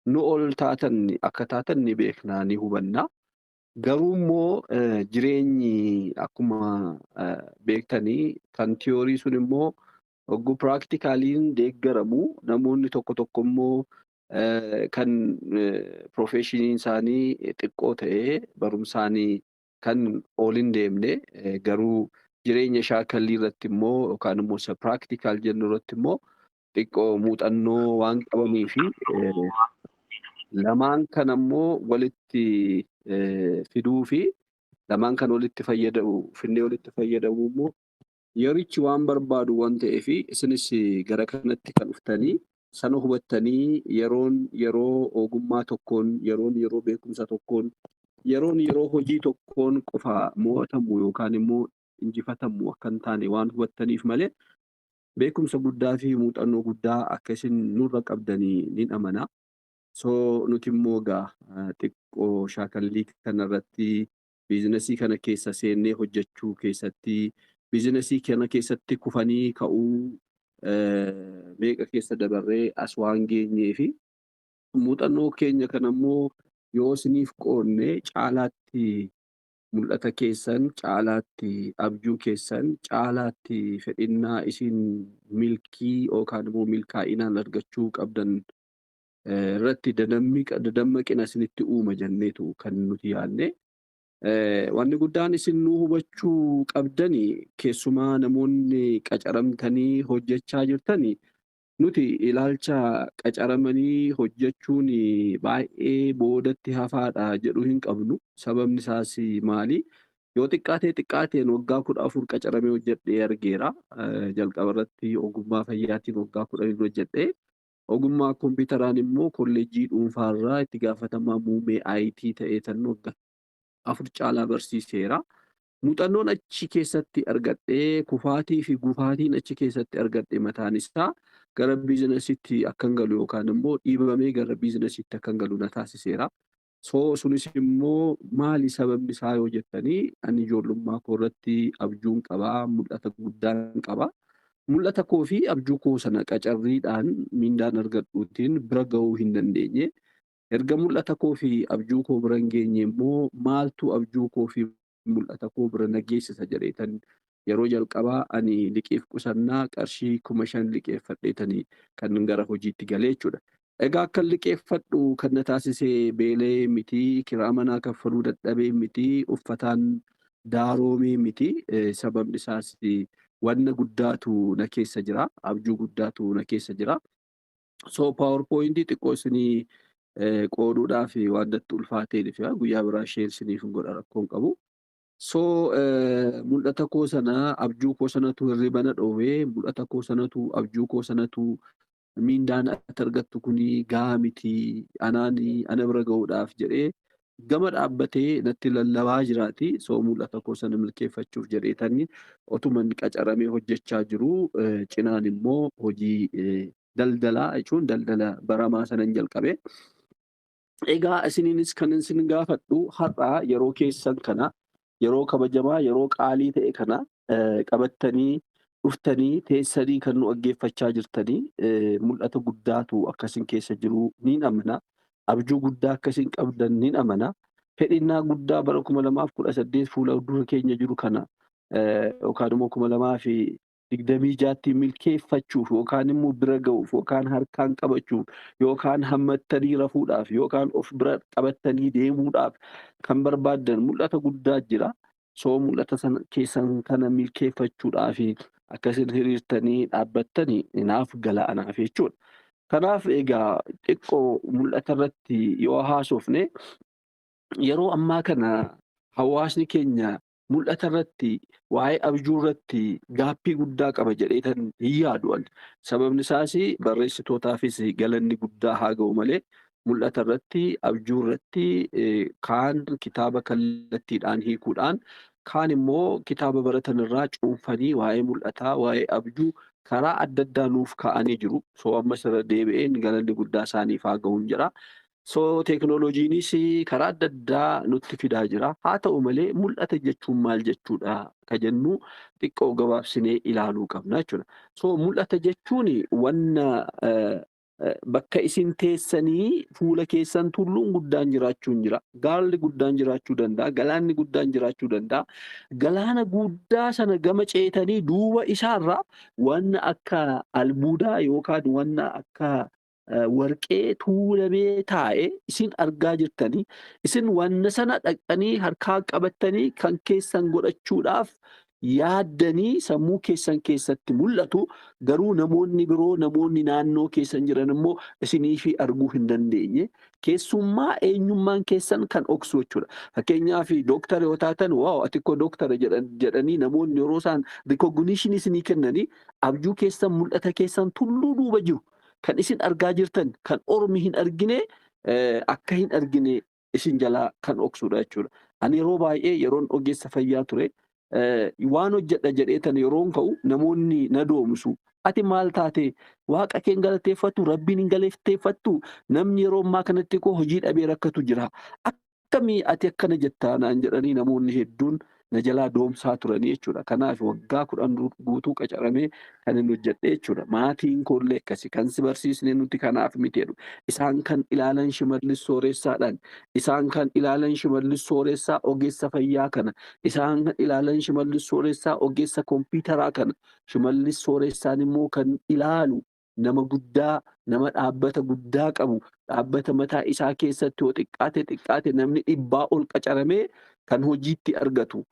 nu ol taatan akka taatan ni beekna, ni hubanna. Garuu immoo jireenyi akkuma beektanii kan tiyoorii sun immoo hogguu piraaktikaaliin deeggaramu namoonni tokko tokko immoo kan profeeshiniin isaanii xiqqoo ta'ee barumsaanii kan ol hin deemne garuu jireenya shaakallii irratti immoo yookaan immoo isa piraakitikaal jennu irratti immoo xiqqoo muuxannoo waan qabanii fi lamaan kan ammoo walitti fiduu fi lamaan kan walitti fayyadamu finnee walitti fayyadamu immoo yerichi waan barbaadu waan ta'eef isinis gara kanatti kan dhuftanii sana hubattanii yeroon yeroo ogummaa tokkoon yeroon yeroo beekumsa tokkoon yeroon yeroo hojii tokkoon qofa mo'atamu yookaan immoo injifatamu akka hin taane waan hubattaniif malee beekumsa guddaa fi muuxannoo guddaa akka isin nurra qabdanii ni amana. So nuti immoo egaa xiqqoo shaakallii kanarratti biizinasii kana keessa seennee hojjechuu keessatti biizinasii kana keessatti kufanii ka'uu meeqa keessa dabarree as waan geenyee fi muuxannoo keenya kana immoo yoo isiniif qoodne caalaatti mul'ata keessan, caalaatti abjuu keessan, caalaatti fedhinnaa isin milkii yookaan immoo milkaa'inaan argachuu qabdan irratti dadammaqina isinitti uuma jenneetu kan nuti yaadne. Wanni guddaan isin nu hubachuu qabdani keessumaa namoonni qacaramtanii hojjechaa jirtani nuti ilaalcha qacaramanii hojjechuun baay'ee boodatti hafaadha jedhu hin qabnu. Sababni isaas maali? Yoo xiqqaatee xiqqaateen waggaa 14 qacaramee hojjedhee argeera. Jalqaba irratti ogummaa fayyaatiin waggaa 10 hojjedhee ogummaa kompiitaraan immoo kolleejjii dhuunfaarraa itti gaafatamaa muummee IT ta'ee tan waggaa 4 caalaa barsiiseera. Muuxannoon achi keessatti argadhee kufaatii fi gufaatiin achi keessatti argadhe mataan isaa gara biizinasiitti akkan galu yookaan immoo dhiibamee gara biizinasiitti akkan galu na taasiseera. So sunis immoo maali sababni isaa yoo jettanii ani ijoollummaa koo irratti abjuun qabaa, mul'ata guddaan qabaa. Mul'ata koo fi abjuu koo sana qacarriidhaan miindaan argadhuutiin bira ga'uu hin dandeenye. Erga mul'ata koo fi abjuu koo bira hin geenye immoo maaltu abjuu koo fi mul'ata koo bira na geessisa jedheetan yeroo jalqabaa ani liqiif qusannaa qarshii 5,000 liqeeffadheetanii kan gara hojiitti galee jechuudha. Egaa akkan liqeeffadhu kan na taasise beelee miti, kiraa manaa kaffaluu dadhabee miti, uffataan daaroomee miti. Sababni isaas wanna guddaatu na keessa jira, abjuu guddaatu na keessa jira. So PowerPointii xiqqoo isinii qooduudhaaf waan natti ulfaatee fi guyyaa biraa ishee isiniif hin godha rakkoon qabu. So mul'ata koo sana abjuu koo sanatu hirriba na dhoowwee mul'ata koo sanatu abjuu koo sanatu miindaan ati argattu kuni gahaa miti anaan ana bira ga'uudhaaf jedhee gama dhaabbatee natti lallabaa jiraati. So mul'ata koo sana milkeeffachuuf jedheetani otuman qacaramee hojjechaa jiru cinaan immoo hojii daldalaa jechuun daldala baramaa sanan jalqabe. Egaa isiniinis kan isin gaafadhu har'a yeroo keessan kana yeroo kabajamaa yeroo qaalii ta'e kana qabattanii dhuftanii teessanii kan nu dhaggeeffachaa jirtanii mul'ata guddaatu akkasin keessa jiru niin amana. Abjuu guddaa akkasin qabdan niin amana. Fedhinnaa guddaa bara 2018 fuula dura keenya jiru kana yookaan immoo 2026 milkeeffachuuf yookaan immoo bira ga'uuf yookaan harkaan qabachuuf yookaan hammattanii rafuudhaaf yookaan of bira qabattanii deemuudhaaf kan barbaaddan mul'ata guddaa jira. So mul'ata sana keessan kana milkeeffachuudhaaf akkasin hiriirtanii dhaabbattanii naaf gala anaaf jechuudha. Kanaaf egaa xiqqoo mul'ata irratti yoo haasofne yeroo ammaa kana hawaasni keenya mul'ata irratti waa'ee abjuu irratti gaaffii guddaa qaba jedheetan hin yaadu. Sababni isaas barreessitootaafis galanni guddaa haa ga'u malee mul'ata irratti abjuu irratti kaan kitaaba kallattiidhaan hiikuudhaan kaan immoo kitaaba baratan irraa cuunfanii waa'ee mul'ataa waa'ee abjuu karaa adda addaa nuuf kaa'anii jiru. So ammas irra deebi'een galanni guddaa isaaniif haa ga'uun jira. So teekinooloojiinis karaa adda addaa nutti fidaa jira. Haa ta'u malee mul'ata jechuun maal jechuudha ka jennu xiqqoo gabaabsinee ilaaluu qabna jechuudha. So mul'ata jechuun wanna bakka isin teessanii fuula keessan tulluun guddaan jiraachuu hin jira. Gaalli guddaan jiraachuu danda'a. Galaanni guddaan jiraachuu danda'a. Galaana guddaa sana gama ceetanii duuba isaarraa wanna akka albuudaa yookaan wanna akka warqee tuulamee taa'e isin argaa jirtanii isin wanna sana dhaqxanii harkaa qabattanii kan keessan godhachuudhaaf yaaddanii sammuu keessan keessatti mul'atu garuu namoonni biroo namoonni naannoo keessan jiran immoo isiniif arguu hin dandeenye. Keessummaa eenyummaan keessan kan dhoksu jechuudha. Fakkeenyaaf dooktara yoo taatan wow ati koo dooktara jedhanii namoonni yeroo isaan rikogniishinii isinii kennanii abjuu keessan mul'ata keessan tulluu duuba jiru. Kan isin argaa jirtan kan ormi hin argine akka hin argine isin jalaa kan dhoksudha jechuudha. Ani yeroo baay'ee yeroon ogeessa fayyaa ture waan hojjedha jedheetan yeroon ka'u namoonni na doomsu. Ati maal taate? Waaqa kee hin galateeffattu, Rabbiin hin galateeffattu. Namni yeroo ammaa kanatti koo hojii dhabee rakkatu jira. Akkamii ati akkana jettaa naan jedhanii namoonni hedduun na jalaa doomsaa turanii jechuudha. Kanaaf waggaa 10 guutuu qacaramee kan hin hojjedhe jechuudha. Maatiin koollee akkasi kan si barsiisne nuti kanaaf miti jedhu. Isaan kan ilaalan Shimallis Sooressaadhaan, isaan kan ilaalan Shimallis Sooressaa ogeessa fayyaa kana, isaan kan ilaalan Shimallis Sooressaa ogeessa kompiitaraa kana, Shimallis Sooressaan immoo kan ilaalu nama guddaa, nama dhaabbata guddaa qabu, dhaabbata mataa isaa keessatti yoo xiqqaate xiqqaate namni 100 ol qacaramee kan hojiitti argatu.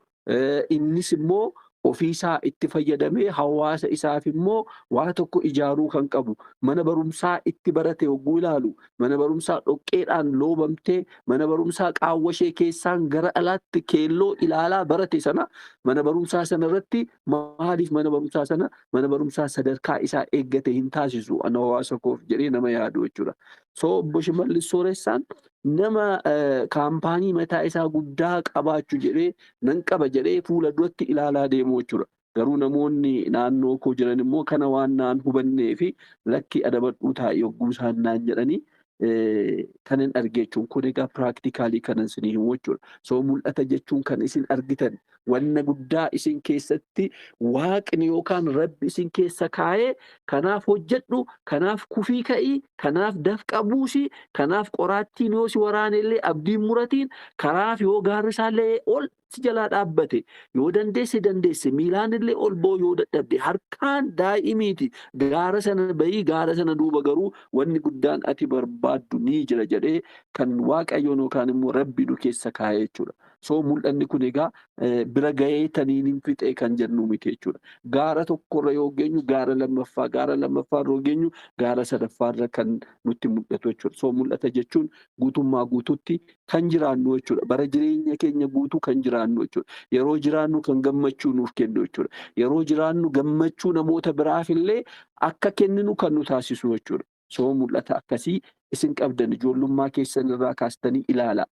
Innis immoo ofiisaa itti fayyadamee hawaasa isaaf immoo waa tokko ijaaruu kan qabu. Mana barumsaa itti barate yogguu ilaalu, mana barumsaa dhoqqeedhaan loobamtee, mana barumsaa qaawwa ishee keessaan gara alaatti keelloo ilaalaa barate sana, mana barumsaa sana irratti maaliif mana barumsaa sana mana barumsaa sadarkaa isaa eeggate hin taasisu ana hawaasa koof jedhee nama yaadu jechuudha. So obbo Shimallis Sooressaan nama kaampaanii mataa isaa guddaa qabaachuu jedhee nan qaba jedhee fuula duratti ilaalaa deemu jechuudha. Garuu namoonni naannoo koo jiran immoo kana waan naan hubannee fi lakki adabadhuu taa'e yogguu isaan naan jedhanii kan hin arge jechuun kun egaa piraaktikaalii kanan isinii himu jechuudha. So mul'ata jechuun kan isin argitan wanna guddaa isin keessatti waaqni yookaan rabbi isin keessa kaa'ee kanaaf hojjedhu, kanaaf kufii ka'ii, kanaaf dafqa buusii, kanaaf qoraattiin yoo si waraane illee abdiin muratiin, karaaf yoo gaarri isaallee ol si jalaa dhaabbate, yoo dandeesse dandeesse miilaan illee ol ba'uu yoo dadhabde harkaan daa'imiiti gaara sana bahii, gaara sana duuba garuu wanni guddaan ati barbaaddu ni jira jedhee kan waaqayyoon yookaan immoo rabbi nu keessa kaa'ee jechuudha. So mul'anni kun egaa bira ga'ee taniin hin fixee kan jennu miti jechuudha. Gaara tokkorra yoo geenyu gaara lammaffaa, gaara lammaffaarra yoo geenyu gaara sadaffaarra kan nutti mul'atu jechuudha. So mul'ata jechuun guutummaa guutuutti kan jiraannu jechuudha. Bara jireenya keenya guutuu kan jiraannu jechuudha. Yeroo jiraannu kan gammachuu nuuf kennu jechuudha. Yeroo jiraannu gammachuu namoota biraaf illee akka kenninu kan nu taasisu jechuudha. So mul'ata akkasii isin qabdan ijoollummaa keessan irraa kaastanii ilaala.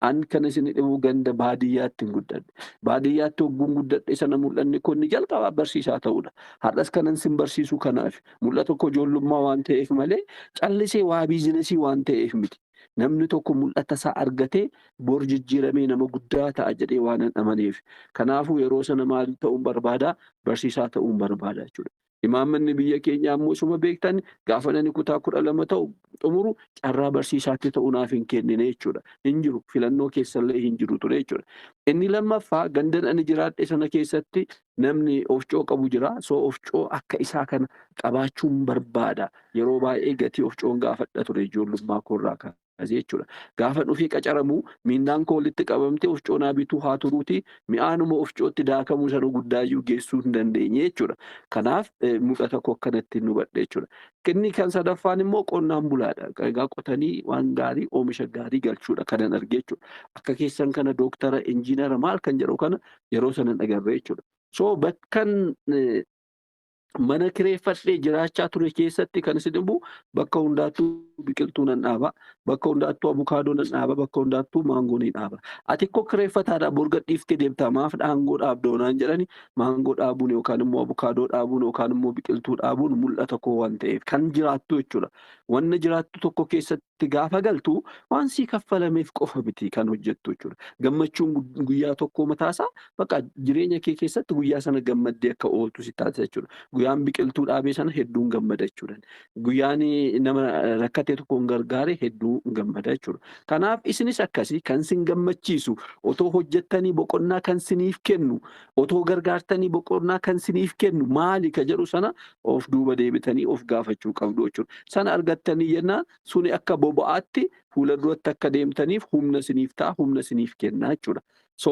An kan isin dhibu ganda baadiyyaatti hin guddadhe. Baadiyyaatti hogguun guddadhe sana mul'anni kun ni jalqabaa barsiisaa ta'uudha. Har'as kanan sin barsiisu kanaaf mul'ata koo ijoollummaa waan ta'eef malee callisee waa biizinesii waan ta'eef miti. Namni tokko mul'ata isaa argatee bor jijjiiramee nama guddaa ta'a jedhee waan hin amaneef. Kanaafuu yeroo sana maal ta'uun barbaada? Barsiisaa ta'uun barbaada jechuudha. Imaammanni biyya keenyaa immoo isuma beektan gaafa namni kutaa 12 ta'u xumuru carraa barsiisaatti ta'uu naaf hin kennine jechuudha. Hin jiru, filannoo keessallee hin jiru ture jechuudha. Inni lammaffaa gandan ani jiraadhe sana keessatti namni ofcoo qabu jira. So ofcoo akka isaa kana qabaachuun barbaada. Yeroo baay'ee gatii ofcoon gaafadha ture ijoollummaa koorraa kaasee jechuudha. Gaafa dhufee qacaramu miindaan koo walitti qabamtee ofcoo naa bituu haa turuuti mi'aanuma ofcootti daakamuu sana guddaayyuu geessuu hin dandeenye jechuudha. Kanaaf mul'ata koo akkanatti nu hubadhe jechuudha. Inni kan sadaffaan immoo qonnaan bulaadha. Egaa qotanii waan gaarii oomisha gaarii galchuudha kanan arge jechuudha. Akka keessan kana dooktara, injiinara maal kan jedhu kana yeroo sana hin agarre jechuudha. So bakkan mana kireeffadhee jiraachaa ture keessatti kan isin dhibu bakka hundaattuu biqiltuu nan dhaaba, bakka hundaattuu abukaadoo nan dhaaba, bakka hundaattuu maangoo ni dhaaba. Ati ikkoo kireeffataadha bor gadhiiftee deemtaa maaf dhaangoo dhaabdoo naan jedhani maangoo dhaabuun yookaan immoo abukaadoo dhaabuun yookaan immoo biqiltuu dhaabuun mul'ata koo waan ta'eef kan jiraattu jechuudha. Wanna jiraattu tokko keessatti gaafa galtu waan sii kaffalameef qofa miti kan hojjettu jechuudha. Gammachuun guyyaa tokko mataasaa bakka jireenya kee keessatti guyyaa sana gammaddee akka ooltu si taasisa jechuudha. Guyyaan biqiltuu dhaabee sana hedduun gammada jechuudha. Guyyaan nama rakkate tokkoon gargaare hedduu gammada jechuudha. Kanaaf isinis akkasii kan sin gammachiisu otoo hojjettanii boqonnaa kan siniif kennu otoo gargaartanii boqonnaa kan siniif kennu maali ka jedhu sana of duuba deebitanii of gaafachuu qabdu jechuudha. Sana argattanii jennaan suni akka boba'aatti fuula duratti akka deemtaniif humna siniif ta'a, humna siniif kenna jechuudha. So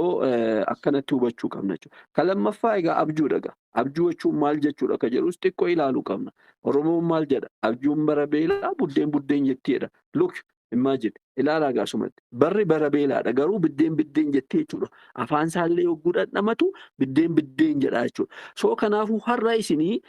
akkanatti hubachuu qabna jechuudha. Kan lammaffaa egaa abjuudha egaa. Abjuu jechuun maal jechuudha ka jedhus xiqqoo ilaaluu qabna. Oromoon maal jedha? Abjuun bara beelaa buddeen buddeen jettiidha. Look, imagine ilaalaa gaasumatti. Barri bara beelaadha garuu biddeen biddeen jettee jechuudha. Afaan isaallee yogguu dhandhamatu biddeen biddeen jedha jechuudha. So kanaafuu har'a isinii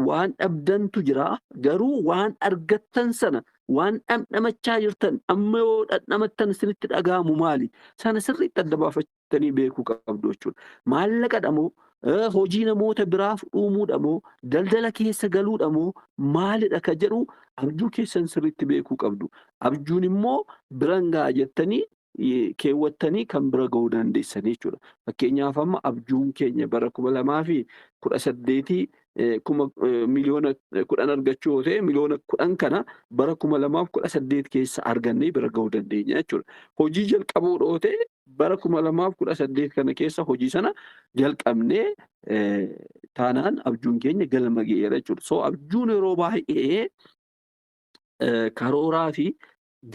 waan dhabdantu jira garuu waan argattan sana waan dhandhamachaa jirtan amma yoo dhandhamattan isinitti dhaga'amu maali? Sana sirriitti adda baafattanii beekuu qabdu jechuudha. Maallaqa dhamoo Hojii namoota biraaf uumuudha moo, daldala keessa galuudha moo, maalidha ka jedhu abjuu keessan sirriitti beekuu qabdu. Abjuun immoo biran ga'a jettanii keewwattanii kan bira ga'uu dandeessan jechuudha. Fakkeenyaaf, amma abjuun keenya bara 2018 10 miliyoona argachuu yoo ta'e, 10 miliyoona kana bara 2018 keessa argannee bira ga'uu dandeenya jechuudha. Hojii jalqabuu yoo ta'e, bara 2018 kana keessa hojii sana jalqabnee taanaan abjuun keenya galma ga'eera jechuudha. So abjuun yeroo baay'ee karooraa fi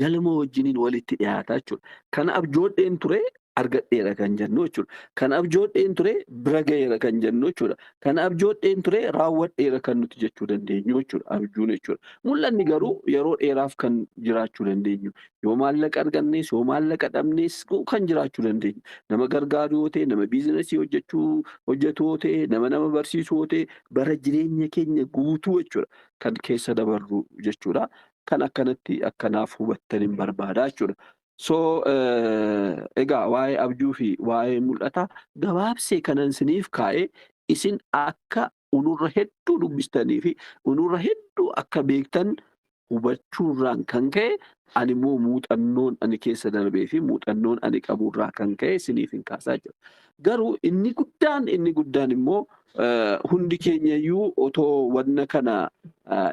galma wajjiniin walitti dhiyaata jechuudha. Kana abjoodheen ture, argadheera kan jennu jechuudha. Kana abjoodheen ture, bira ga'eera kan jennu jechuudha. Kana abjoodheen ture, raawwadheera kan nuti jechuu dandeenyu jechuudha abjuun jechuudha. Mul'anni garuu yeroo dheeraaf kan jiraachuu dandeenyu. Yoo maallaqa argannes, yoo maallaqa dhabnes kan jiraachuu dandeenyu. Nama gargaaru yoo ta'e, nama biizinasii hojjechuu hojjetu yoo ta'e, nama barsiisu yoo ta'e, bara jireenya keenya guutuu jechuudha kan keessa dabarru jechuudha. Kan akkanatti akkanaaf hubattan hin barbaada jechuudha. So egaa waa'ee abjuu fi waa'ee mul'ataa gabaabsee kanan isiniif kaa'ee, isin akka unurra hedduu dubbistanii fi unurra hedduu akka beektan hubachuurraan kan ka'e, ani immoo muuxannoon ani keessa darbee fi muuxannoon ani qaburraa kan ka'e isiniif hin kaasaa jira. Garuu inni guddaan immoo hundi keenyayyuu otoo wanna kana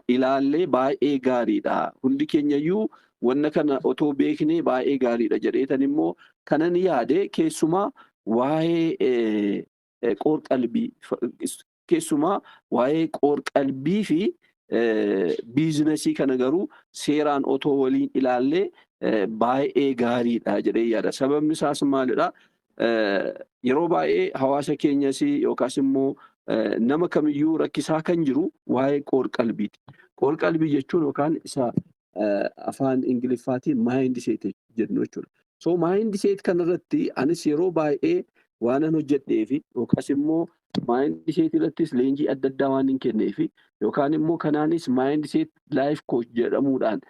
ilaallee baay'ee gaariidha. Hundi keenyayyuu wanna kana otoo beeknee baay'ee gaariidha jedheetan immoo kanan yaade, keessumaa waa'ee qoor-qalbii, keessumaa waa'ee qoor-qalbii fi biizinasii kana garuu seeraan otoo waliin ilaallee baay'ee gaariidha jedhee yaada. Sababni isaas maalidha? Yeroo baay'ee hawaasa keenyas yookaas immoo nama kamiyyuu rakkisaa kan jiru waa'ee qoor-qalbiiti. Qoor-qalbii jechuun yookaan isa afaan Ingiliffaatiin mindset jennu jechuudha. So mindset kanarratti anis yeroo baay'ee waanan hojjedhee fi yookaas immoo mindset irrattis leenjii adda addaa waan hin kenneefi, yookaan immoo kanaanis mindset life coach jedhamuudhaan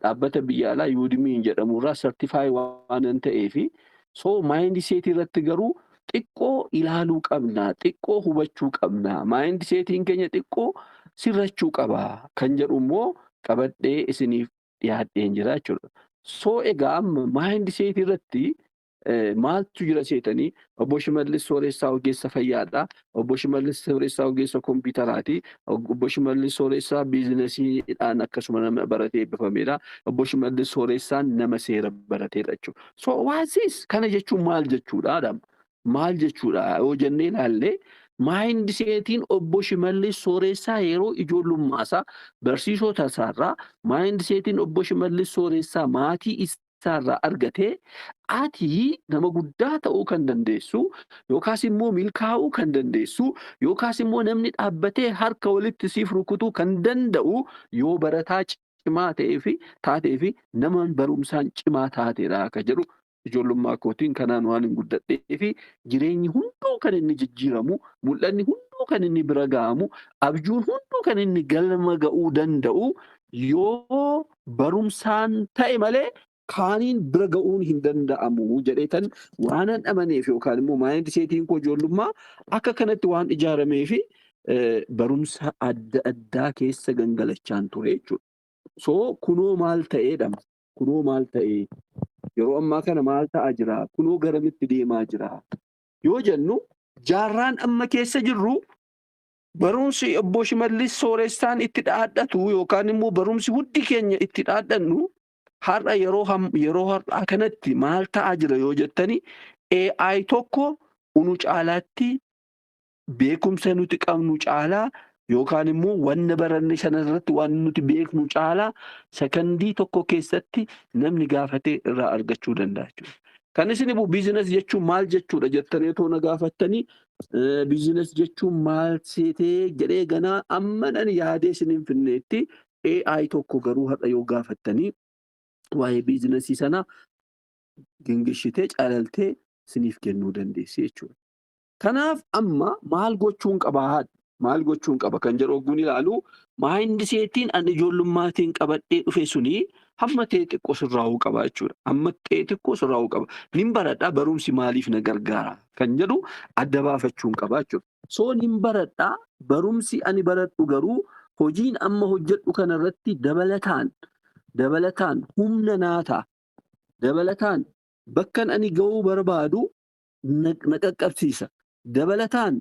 dhaabbata biyya alaa Udemyn jedhamurraa certify waanan ta'eefi, so mindset irratti garuu xiqqoo ilaaluu qabna, xiqqoo hubachuu qabna, mindsetiin keenya xiqqoo sirrachuu qaba kan jedhu immoo qabadhee isiniif dhiyaadheen jira jechuudha. So egaa amma mindset irratti maaltu jira seetanii, obbo Shimallis Sooressaa ogeessa fayyaadha. Obbo Shimallis Sooressaa ogeessa kompiitaraati. Obbo Shimallis Sooressaa biizinasiidhaan akkasuma nama baratee eebbifamedha. Obbo Shimallis Sooressaan nama seera barateedha jechuudha. So waasis kana jechuun maal jechuudha, Adam? Maal jechuudha yoo jennee ilaalle, mindsetiin obbo Shimallis Sooressaa yeroo ijoollummaa barsiisota isaarraa, mindsetiin obbo Shimallis Sooressaa maatii isaarraa argatee, ati nama guddaa ta'uu kan dandeessu, yookaas immoo milkaa'uu kan dandeessu, yookaas immoo namni dhaabbatee harka walitti siif rukutuu kan danda'u yoo barataa cimaa ta'ee fi taatee fi nama barumsaan cimaa taateedha akka jedhu, ijoollummaa kootiin kanaan waan hin guddadhee fi jireenyi hunduu kan inni jijjiiramu, mul'anni hunduu kan inni bira ga'amu, abjuun hunduu kan inni galma ga'uu danda'u yoo barumsaan ta'e malee kaaniin bira ga'uun hin danda'amu jedheetan waanan amaneef, yookaan immoo mindsetiin koo ijoollummaa akka kanatti waan ijaaramee fi barumsa adda addaa keessa gangalachaan ture jechuudha. So kunoo maal ta'eedha? Kunoo maal ta'ee? Yeroo ammaa kana maal ta'aa jira? Kunoo garamitti deemaa jira? Yoo jennu, jaarraan amma keessa jirru, barumsi obbo Shimallis Sooressaan itti dhaadhatu yookaan immoo barumsi hundi keenya itti dhaadhannu har'a, yeroo har'aa kanatti maal ta'aa jira yoo jettani, AI tokko unu caalaatti beekumsa nuti qabnu caalaa, yookaan immoo wanna baranne sana irratti waan nuti beeknu caalaa, sakandii tokko keessatti namni gaafatee irraa argachuu danda'a jechuudha. Kan isin immoo business jechuun maal jechuudha jettanii otoo na gaafattanii, business jechuun maal seetee jedhee ganaa amma nan yaadee isin hin finneetti, AI tokko garuu har'a yoo gaafattanii waa'ee biizinasii sana gingishitee calaltee isiniif kennuu dandeessi jechuudha. Kanaaf amma maal gochuun qabaa? Maal gochuun qaba kan jedhu ogguun ilaalu, mindsetiin ani ijoollummaattiin qabadhee dhufe suni Hamma ta'e xiqqoo sirraa'uu qaba jechuudha. Hamma ta'e xiqqoo sirraa'uu qaba. Nin baradhaa, barumsi maaliif na gargaara kan jedhu adda baafachuun qaba jechuudha. So nin baradhaa, barumsi ani baradhu garuu hojiin amma hojjedhu kanarratti dabalataan humna naa ta'a. Dabalataan bakkan ani ga'uu barbaadu na qaqqabsiisa. Dabalataan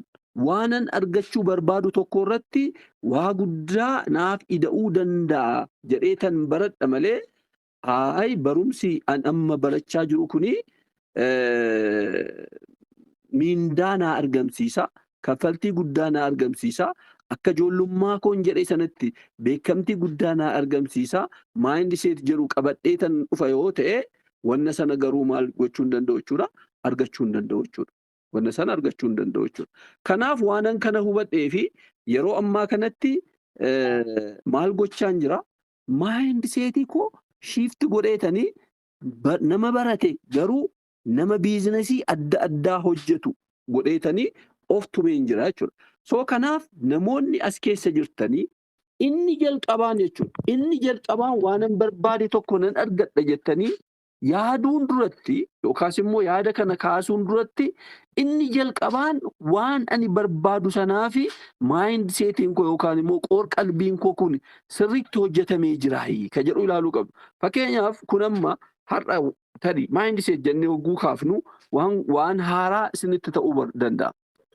waanan argachuu barbaadu tokko irratti waa guddaa naaf ida'uu danda'a jedhee tan baradha malee, haay, barumsi an amma barachaa jiru kuni miindaa naa argamsiisa, kaffaltii guddaa naa argamsiisa, akka ijoollummaa koon jedhee sanatti beekamtii guddaa naa argamsiisa, mindset jedhu qabadhee tan dhufa yoo ta'e, wanna sana garuu maal gochuu hin danda'u jechuudha, argachuu hin danda'u jechuudha. Wanna sana argachuu hin danda'u jechuudha. Kanaaf waanan kana hubadhee fi yeroo ammaa kanatti maal gochaan jira? Mindsetii koo shift godheetanii nama barate garuu nama biizinasii adda addaa hojjetu godheetanii of tumeen jira jechuudha. So kanaaf namoonni as keessa jirtanii, inni jalqabaan jechuudha. Inni jalqabaan waanan barbaade tokko nan argadha jettanii yaaduun duratti, yookaas immoo yaada kana kaasuun duratti, inni jalqabaan waan ani barbaadu sanaa fi mindsetiin koo yookaan immoo qoor-qalbiin koo kun sirriitti hojjetamee jira ka jedhu ilaaluu qabdu. Fakkeenyaaf, kun amma har'a tarii mindset jennee hogguu kaafnu waan haaraa isinitti ta'uu danda'a.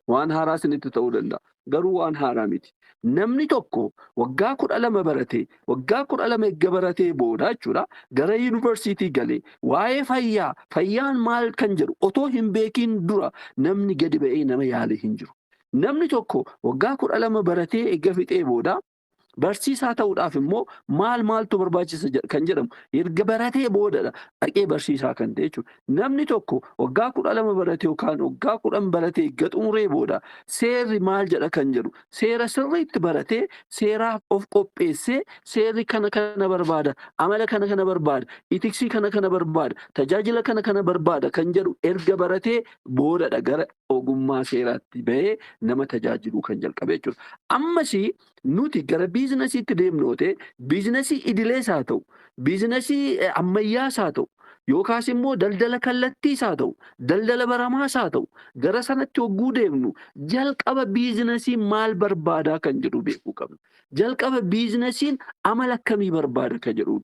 Waan haaraa isinitti ta'uu danda'a. Garuu waan haaraa miti. Namni tokko waggaa 12 baratee, waggaa 12 erga baratee booda jechuudha, gara yuunivarsiitii galee waa'ee fayyaa, fayyaan maal kan jedhu otoo hin beekiin dura namni gadi ba'ee nama yaale hin jiru. Namni tokko waggaa 12 baratee erga fixee booda barsiisaa ta'uudhaaf immoo maal maaltu barbaachisa kan jedhamu erga baratee boodadha dhaqee barsiisaa kan ta'e jechuudha. Namni tokko waggaa 12 baratee yookaan waggaa 10 baratee erga xumuree booda seerri maal jedha kan jedhu seera sirriitti baratee, seeraaf of qopheessee, seerri kana kana barbaada, amala kana kana barbaada, ethicsii kana kana barbaada, tajaajila kana kana barbaada kan jedhu erga baratee boodadha gara ogummaa seeraatti bahee nama tajaajiluu kan jalqabe jechuudha. Ammas nuti gara biizinasiitti deemnu yoo ta'e, biizinasii idilees haa ta'u, biizinasii ammayyaas haa ta'u, yookaas immoo daldala kallattiis haa ta'u, daldala baramaas haa ta'u, gara sanatti hogguu deemnu jalqaba biizinasiin maal barbaadaa kan jedhu beekuu qabna. Jalqaba biizinasiin amala akkamii barbaada kan jedhu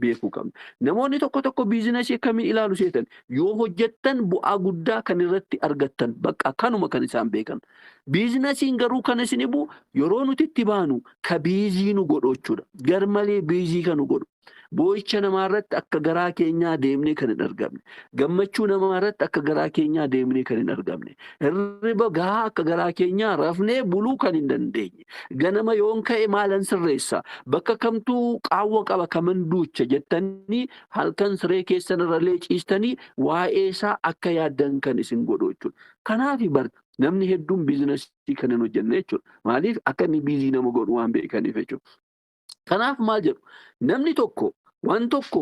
beekuu qabna. Namoonni tokko tokko biizinasii akkamiin ilaalu seetan? Yoo hojjettan bu'aa guddaa kan irratti argattan, bakka kanuma kan isaan beekan. Biizinasiin garuu kan isin hibu yeroo nuti itti baanu ka busy nu godhu jechuudha. Garmalee busy kan nu godhu. Boo'icha namaa irratti akka garaa keenyaa deemnee kan hin argamne. Gammachuu namaa irratti akka garaa keenyaa deemnee kan hin argamne. Hirriba gahaa akka garaa keenyaa rafnee buluu kan hin dandeenye. Ganama yoon ka'e maalan sirreessa? Bakka kamtuu qaawwa qaba kaman duucha jettanii halkan siree keessan irrallee ciistanii waa'ee isaa akka yaaddan kan isin godhu jechuudha. Kanaaf bar namni hedduun biizinasii kan hin hojjenne jechuudha. Maaliif? Akka inni busy nama godhu waan beekaniif jechuudha. Kanaaf maal jedhu? Namni tokko waan tokko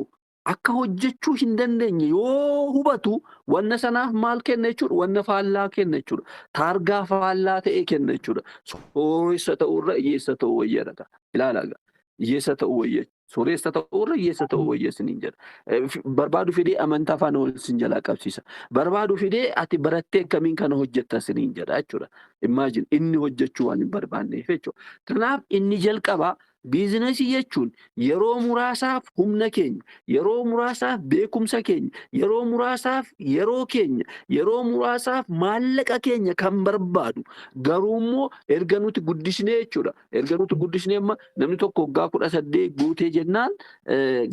akka hojjechuu hin dandeenye yoo hubatu, wanna sanaaf maal kenna jechuudha? Wanna faallaa kenna jechuudha. Taargaa faallaa ta'e kenna jechuudha. Sooressa ta'uurra hiyyeessa ta'uu wayyaadha. Ilaalaa, hiyyeessa ta'uu wayya. Sooressa ta'uurra hiyyeessa ta'uu wayya isiniin jedha. Barbaadu fidee amantaa faana wal sin jalaa qabsiisa. Barbaadu fidee ati barattee akkamiin kana hojjetta isiniin jedha jechuudha. Imagine, inni hojjechuu waan hin barbaanneef jechuudha. Kanaaf inni jalqabaa, biizinasii jechuun yeroo muraasaaf humna keenya, yeroo muraasaaf beekumsa keenya, yeroo muraasaaf yeroo keenya, yeroo muraasaaf maallaqa keenya kan barbaadu. Garuu immoo erga nuti guddisnee jechuudha. Erga nuti guddisnee, amma namni tokko waggaa 18 guutee jennaan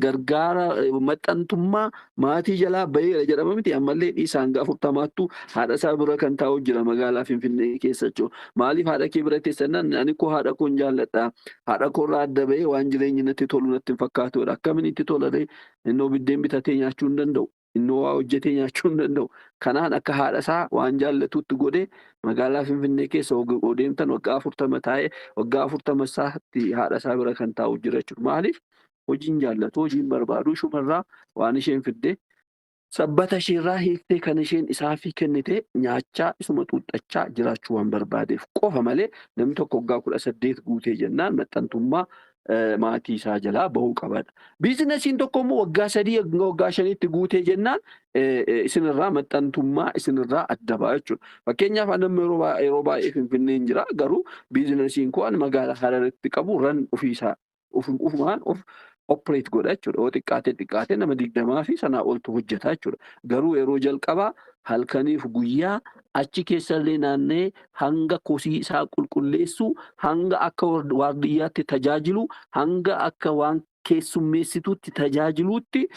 gargaara maxxantummaa maatii jalaa baheera jedhama miti? Ammallee dhiisaan hanga 40ttuu haadha isaa bira kan taa'u jira magaalaa Finfinnee keessa jechuudha. Maaliif haadha kee bira teessannaan, ani koo haadha koo hin jaalladha. Haadha koo irraa adda bahee waan jireenyi natti tolu natti hin fakkaatudha. Akkamiin itti tola ree? Innoo biddeen bitatee nyaachuu hin danda'u. Innoo waa hojjetee nyaachuu hin danda'u. Kanaan akka haadha isaa waan jaallatutti godhee magaalaa Finfinnee keessa deemtan waggaa 40 taa'ee, waggaa 40 isaatti haadha isaa bira kan taa'u jira jechuudha. Maaliif? Hojiin jaallatu, hojiin barbaadu, shumarraa waan isheen fidde sabbata isheerraa hiiktee kan isheen isaafii kennite nyaachaa, isuma xuuxxachaa jiraachuu waan barbaadeef qofa malee, namni tokko waggaa 18 guutee jennaan maxxantummaa Maatii isaa jalaa bahuu qabadha. Biizinasiin tokko immoo waggaa 3 hanga waggaa 5tti guutee jennaan isinirraa maxxantummaa isinirraa adda ba'a jechuudha. Fakkeenyaaf ani amma yeroo baay'ee Finfinneen jira, garuu biizinasiin koo ani magaalaa Hararitti qabu ran ofiisaa ofumaan of operate godha jechuudha. Yoo xiqqaate xiqqaate nama 20 fi sanaa oltu hojjeta jechuudha. Garuu yeroo jalqabaa halkaniif guyyaa achi keessallee naanna'ee hanga kosii isaa qulqulleessu, hanga akka waardiyyaatti tajaajilu, hanga akka waan keessummeessituutti tajaajiluutti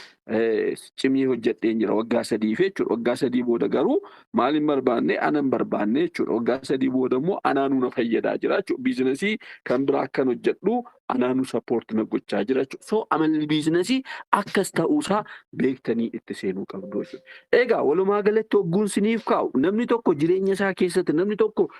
cimee hojjedheen jira waggaa 3f jechuudha. Waggaa 3 booda garuu maal hin barbaanne, ana hin barbaanne jechuudha. Waggaa 3 booda immoo anaanuu na fayyadaa jira jechuudha. Biizinasii kan biraa akkan hojjedhu anaanuu support na gochaa jira jechuudha. So amalli biizinasii akkas ta'uusaa beektanii itti seenuu qabdu jechuudha. Egaa walumaa galatti hogguun siniif kaa'u, namni tokko jireenya isaa keessatti, namni tokko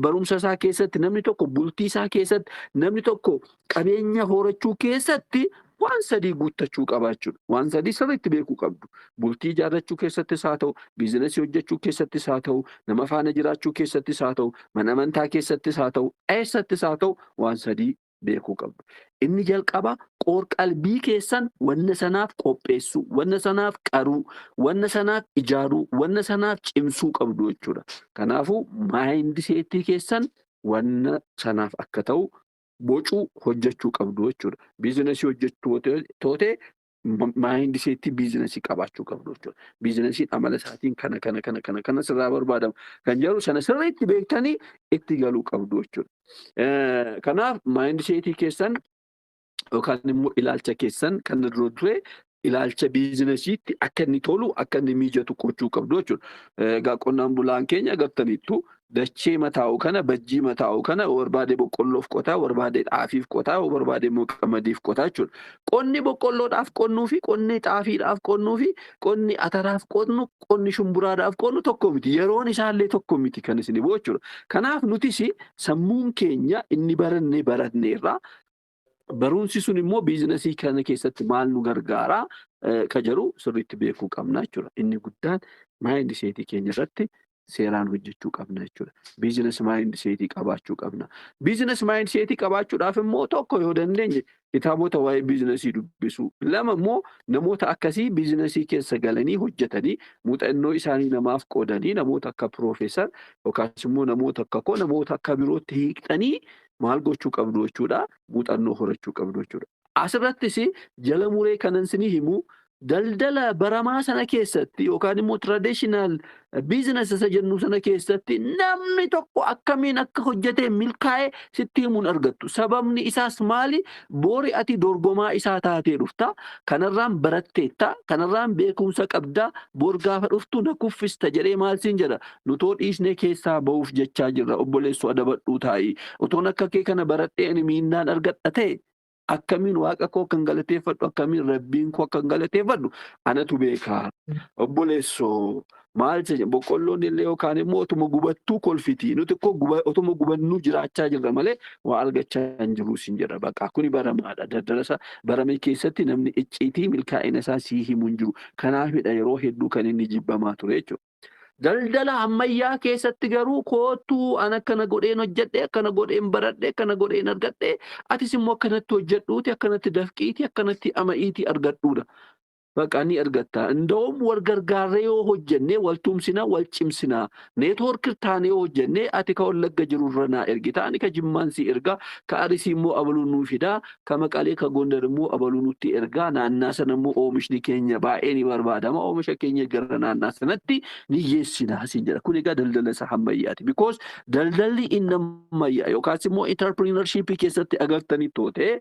barumsa isaa keessatti, namni tokko bultii isaa keessatti, namni tokko qabeenya horachuu keessatti waan sadii guuttachuu qaba jechuudha. Waan sadii sirriitti beekuu qabdu. Bultii ijaarrachuu keessattis haa ta'u, biizinasii hojjechuu keessattis haa ta'u, nama faana jiraachuu keessattis haa ta'u, mana amantaa keessattis haa ta'u, eessattis haa ta'u, waan sadii beekuu qabdu. Inni jalqaba qoor-qalbii keessan wanna sanaaf qopheessuu, wanna sanaaf qaruu, wanna sanaaf ijaaruu, wanna sanaaf cimsuu qabdu jechuudha. Kanaafuu mindsetii keessan wanna sanaaf akka ta'u bocuu hojjechuu qabdu jechuudha. Biizinasii hojjechuu tootee mindsetii biizinasii qabaachuu qabdu jechuudha. Biizinasiin amala isaatiin kana kana kana kana kana sirraa barbaadama kan jedhu sana sirriitti beektanii itti galuu qabdu jechuudha. Kanaaf mindsetii keessan yookaan immoo ilaalcha keessan kan dura ture ilaalcha biizinasiitti akka inni tolu, akka inni mijatu gochuu qabdu jechuudha. Egaa qonnaan bulaan keenya agartaniittu, dachee mataa'u kana, bajjii mataa'u kana barbaade boqqolloof qotaa, barbaade xaafiif qotaa, barbaade immoo qamadiif qotaa jechuudha. Qonni boqqolloodhaaf qonnuu fi qonni xaafiidhaaf qonnuu fi qonni ataraaf qonnu, qonni shumburaadhaaf qonnu tokko miti. Yeroon isaallee tokko miti kan isin himu jechuudha. Kanaaf nutis sammuun keenya inni baranne baranneerra, barumsi sun immoo biizinasii kana keessatti maal nu gargaaraa ka jedhu sirriitti beekuu qabna jechuudha. Inni guddaan mindsetii keenya irratti seeraan hojjechuu qabna jechuudha. Business mindsetii qabaachuu qabna. Business mindsetii qabaachuudhaaf immoo tokko, yoo dandeenye kitaabota waa'ee biizinasii dubbisuu. Lama immoo namoota akkasii biizinasii keessa galanii hojjetanii muuxannoo isaanii namaaf qoodanii, namoota akka piroofeesar yookaas immoo namoota akka koo, namoota akka birootti hiiqxanii maal gochuu qabdu jechuudha? Muuxannoo horachuu qabdu jechuudha. Asirrattis jala muree kanan isinii himu, daldala baramaa sana keessatti yookaan immoo traditional business isa jennu sana keessatti namni tokko akkamiin akka hojjetee milkaa'e sitti himuun argattu. Sababni isaas maali? Boori ati dorgomaa isaa taatee dhufta. Kanarraan baratteetta. Kanarraan beekumsa qabda. Bor gaafa dhuftu na kuffista jedhee maal siin jedha? Nutoo dhiisnee keessaa bahuuf jechaa jirra. Obboleessoo, adabadhuu taa'i. Otoon akka kee kana baradhee ani miindaan argadha ta'e, akkamiin waaqa koo kan galateeffadhu, akkamiin rabbiin koo kan galateeffadhu anatu beekaa. Obboleessoo, maal jedhe? Boqqolloon illee yookaan immoo otuma gubattuu kolfiti. Nuti koo otuma gubannuu jiraachaa jirra malee waa argachaa hin jiru siin jedha. Bakka kuni baramaadha. Daldala isa barame keessatti namni icciitii milkaa'ina isaa sii himu hin jiru. Kanaafidha yeroo hedduu kan inni jibbamaa ture jechuudha. Daldala ammayyaa keessatti garuu koottuu, an akkana godheen hojjedhe, akkana godheen baradhe, akkana godheen argadhe, atis immoo akkanatti hojjedhuuti, akkanatti dafqiiti, akkanatti ama'iitii argadhuudha. Baqa ni argatta. Inda'uum wal gargaarree yoo hojjenne wal tumsina, wal cimsina. Network taanee yoo hojjenne, ati ka Wallagga jirurra naa ergita, ani ka Jimmaan si erga, ka Arisii immoo abaluu nuu fida, ka Maqalee, ka Gondar immoo abaluu nutti erga. Naannaa sana immoo oomishni keenya baay'ee ni barbaadama. Oomisha keenya gara naannaa sanatti ni geessina siin jedha. Kun egaa daldala isa ammayyaati. Because daldalli inni ammayyaa yookaas immoo entrepreneurship keessatti agartanii tootee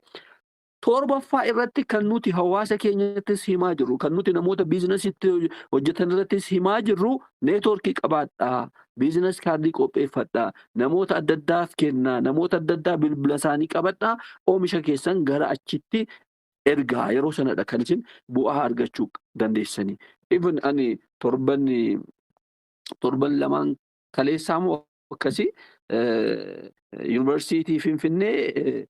torbaffaa irratti kan nuti hawaasa keenyattis himaa jirru, kan nuti namoota biizinasitti hojjetan irrattis himaa jirru, networkii qabaadhaa, business cardii qopheeffadhaa, namoota adda addaaf kennaa, namoota adda addaa bilbila isaanii qabadhaa, oomisha keessan gara achitti ergaa. Yeroo sanadha kan isin bu'aa argachuu dandeessanii. Even ani torban 2n kaleessaa moo akkasii Yuunivarsiitii Finfinnee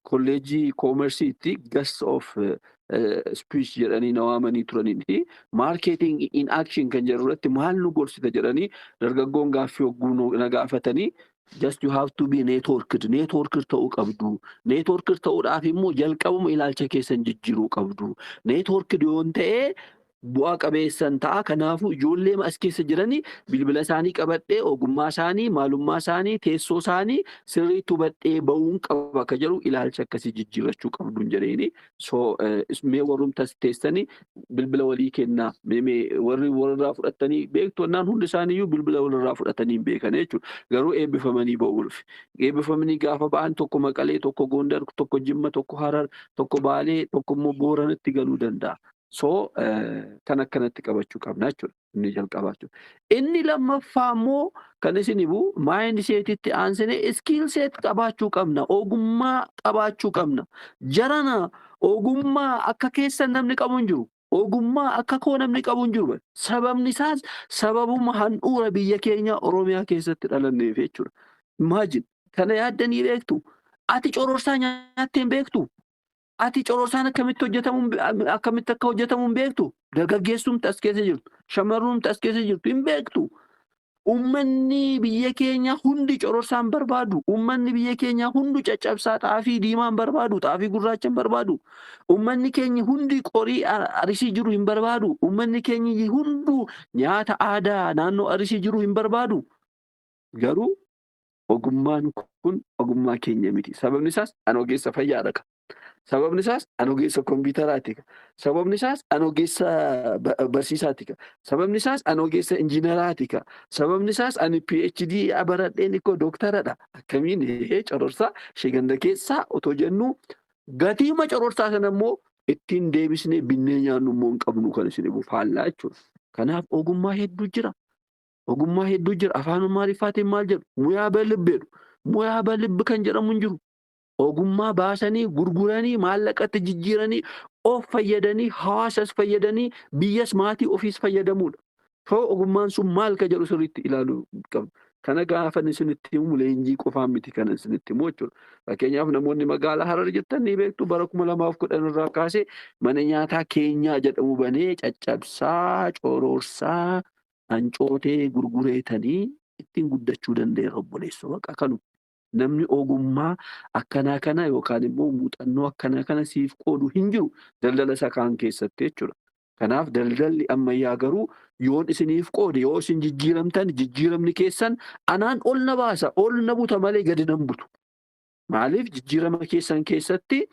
kolleejjii koomersiitti guest of speech jedhanii na waamanii turanii, "Marketing in action" kan jedhu irratti maal nu gorsita jedhanii dargaggoon gaaffii hogguu na gaafatanii. Just you have to be networked. Networked ta'uu qabdu. Networked ta'uudhaaf immoo jalqabuma ilaalcha keessan jijjiiruu qabdu. Networked yoon ta'e bu'aa qabeessan ta'a. Kanaafuu ijoollee as keessa jiranii bilbila isaanii qabadhee, ogummaa isaanii, maalummaa isaanii, teessoo isaanii sirriitti hubadhee ba'uun qaba akka jedhu ilaalcha akkasii jijjiirrachuu qabdu jedheeni. So mee warrumta teessanii bilbila walii kennaa. Mee warri walirraa fudhatanii beektu onnaan hundi isaaniiyyuu bilbila walirraa fudhatanii hin beekan jechuudha. Garuu eebbifamanii ba'uuf. Eebbifamanii gaafa ba'an tokko Maqalee, tokko Gondar, tokko Jimma, tokko Harar, tokko Baalee, tokko immoo Booranatti galuu danda'a. So kan akkanatti qabachuu qabna jechuudha. Inni jalqabaa jechuudha. Inni lammaffaa immoo kan isin himu, mindsetitti aansine skill set qabaachuu qabna. Ogummaa qabaachuu qabna. Jarana, ogummaa akka keessan namni qabu hin jiru. Ogummaa akka koo namni qabu hin jiru. Sababni isaas sababuma handhuura biyya keenya Oromiyaa keessatti dhalanneef jechuudha. Imagine, kana yaaddanii beektu? Ati cororsaa nyaattee hin beektu? Ati cororsaan akkamitti hojjetamu, akkamitti akka hojjetamu hin beektu? Dargaggeessumti as keessa jirtu, shamarrumti as keessa jirtu hin beektu. Uummanni biyya keenya hundi cororsaan barbaadu. Uummanni biyya keenya hundi caccabsaa xaafii diimaa hin barbaadu. Xaafii gurraacha hin barbaadu. Uummanni keenya hundi qorii Arsii jiru hin barbaadu. Uummanni keenya hunduu nyaata aadaa naannoo Arsii jiru hin barbaadu. Garuu ogummaan kun ogummaa keenya miti. Sababni isaas an ogeessa fayyaadha. Sababni isaas an ogeessa kompiitaraati. Sababni isaas an ogeessa barsiisaati. Sababni isaas an ogeessa injiinaraati. Sababni isaas ani PhD baradheen ikkoo dooktaradha. Akkamiin cororsaa ishee ganda keessaa otoo jennu, gatiima cororsaa sana immoo ittiin deebisnee binnee nyaannu immoo hin qabnu, kan isin himu faallaa jechuudha. Kanaaf ogummaa hedduu jira. Ogummaa hedduu jira. Afaan Amaariffaatiin maal jedhu? ሙያ በልብ jedhu. ሙያ በልብ kan jedhamu hin jiru. Ogummaa baasanii gurguranii, maallaqatti jijjiiranii, of fayyadanii, hawaasas fayyadanii, biyyas maatii ofiis fayyadamuudha. So ogummaan sun maal ka jedhu sirriitti ilaaluu qabdu. Kana gaafa isinitti himu leenjii qofaan miti kan isinitti himu jechuudha. Fakkeenyaaf namoonni magaalaa Harar jirtan ni beektu, bara 2010 irraa kaasee mana nyaataa keenyaa jedhamu banee caccabsaa, cororsaa, hancootee gurgureetanii ittiin guddachuu danda'eera, obboleessoo, baqa kanu. Namni ogummaa akkanaa kana yookaan immoo muuxannoo akkanaa kana siif qoodu hin jiru daldala isa kaan keessatti jechuudha. Kanaaf daldalli ammayyaa garuu yoon isiniif qoode, yoo isin jijjiiramtan, jijjiiramni keessan anaan ol na baasa, ol na buta malee gadi nan butu. Maaliif? Jijjiirama keessan keessatti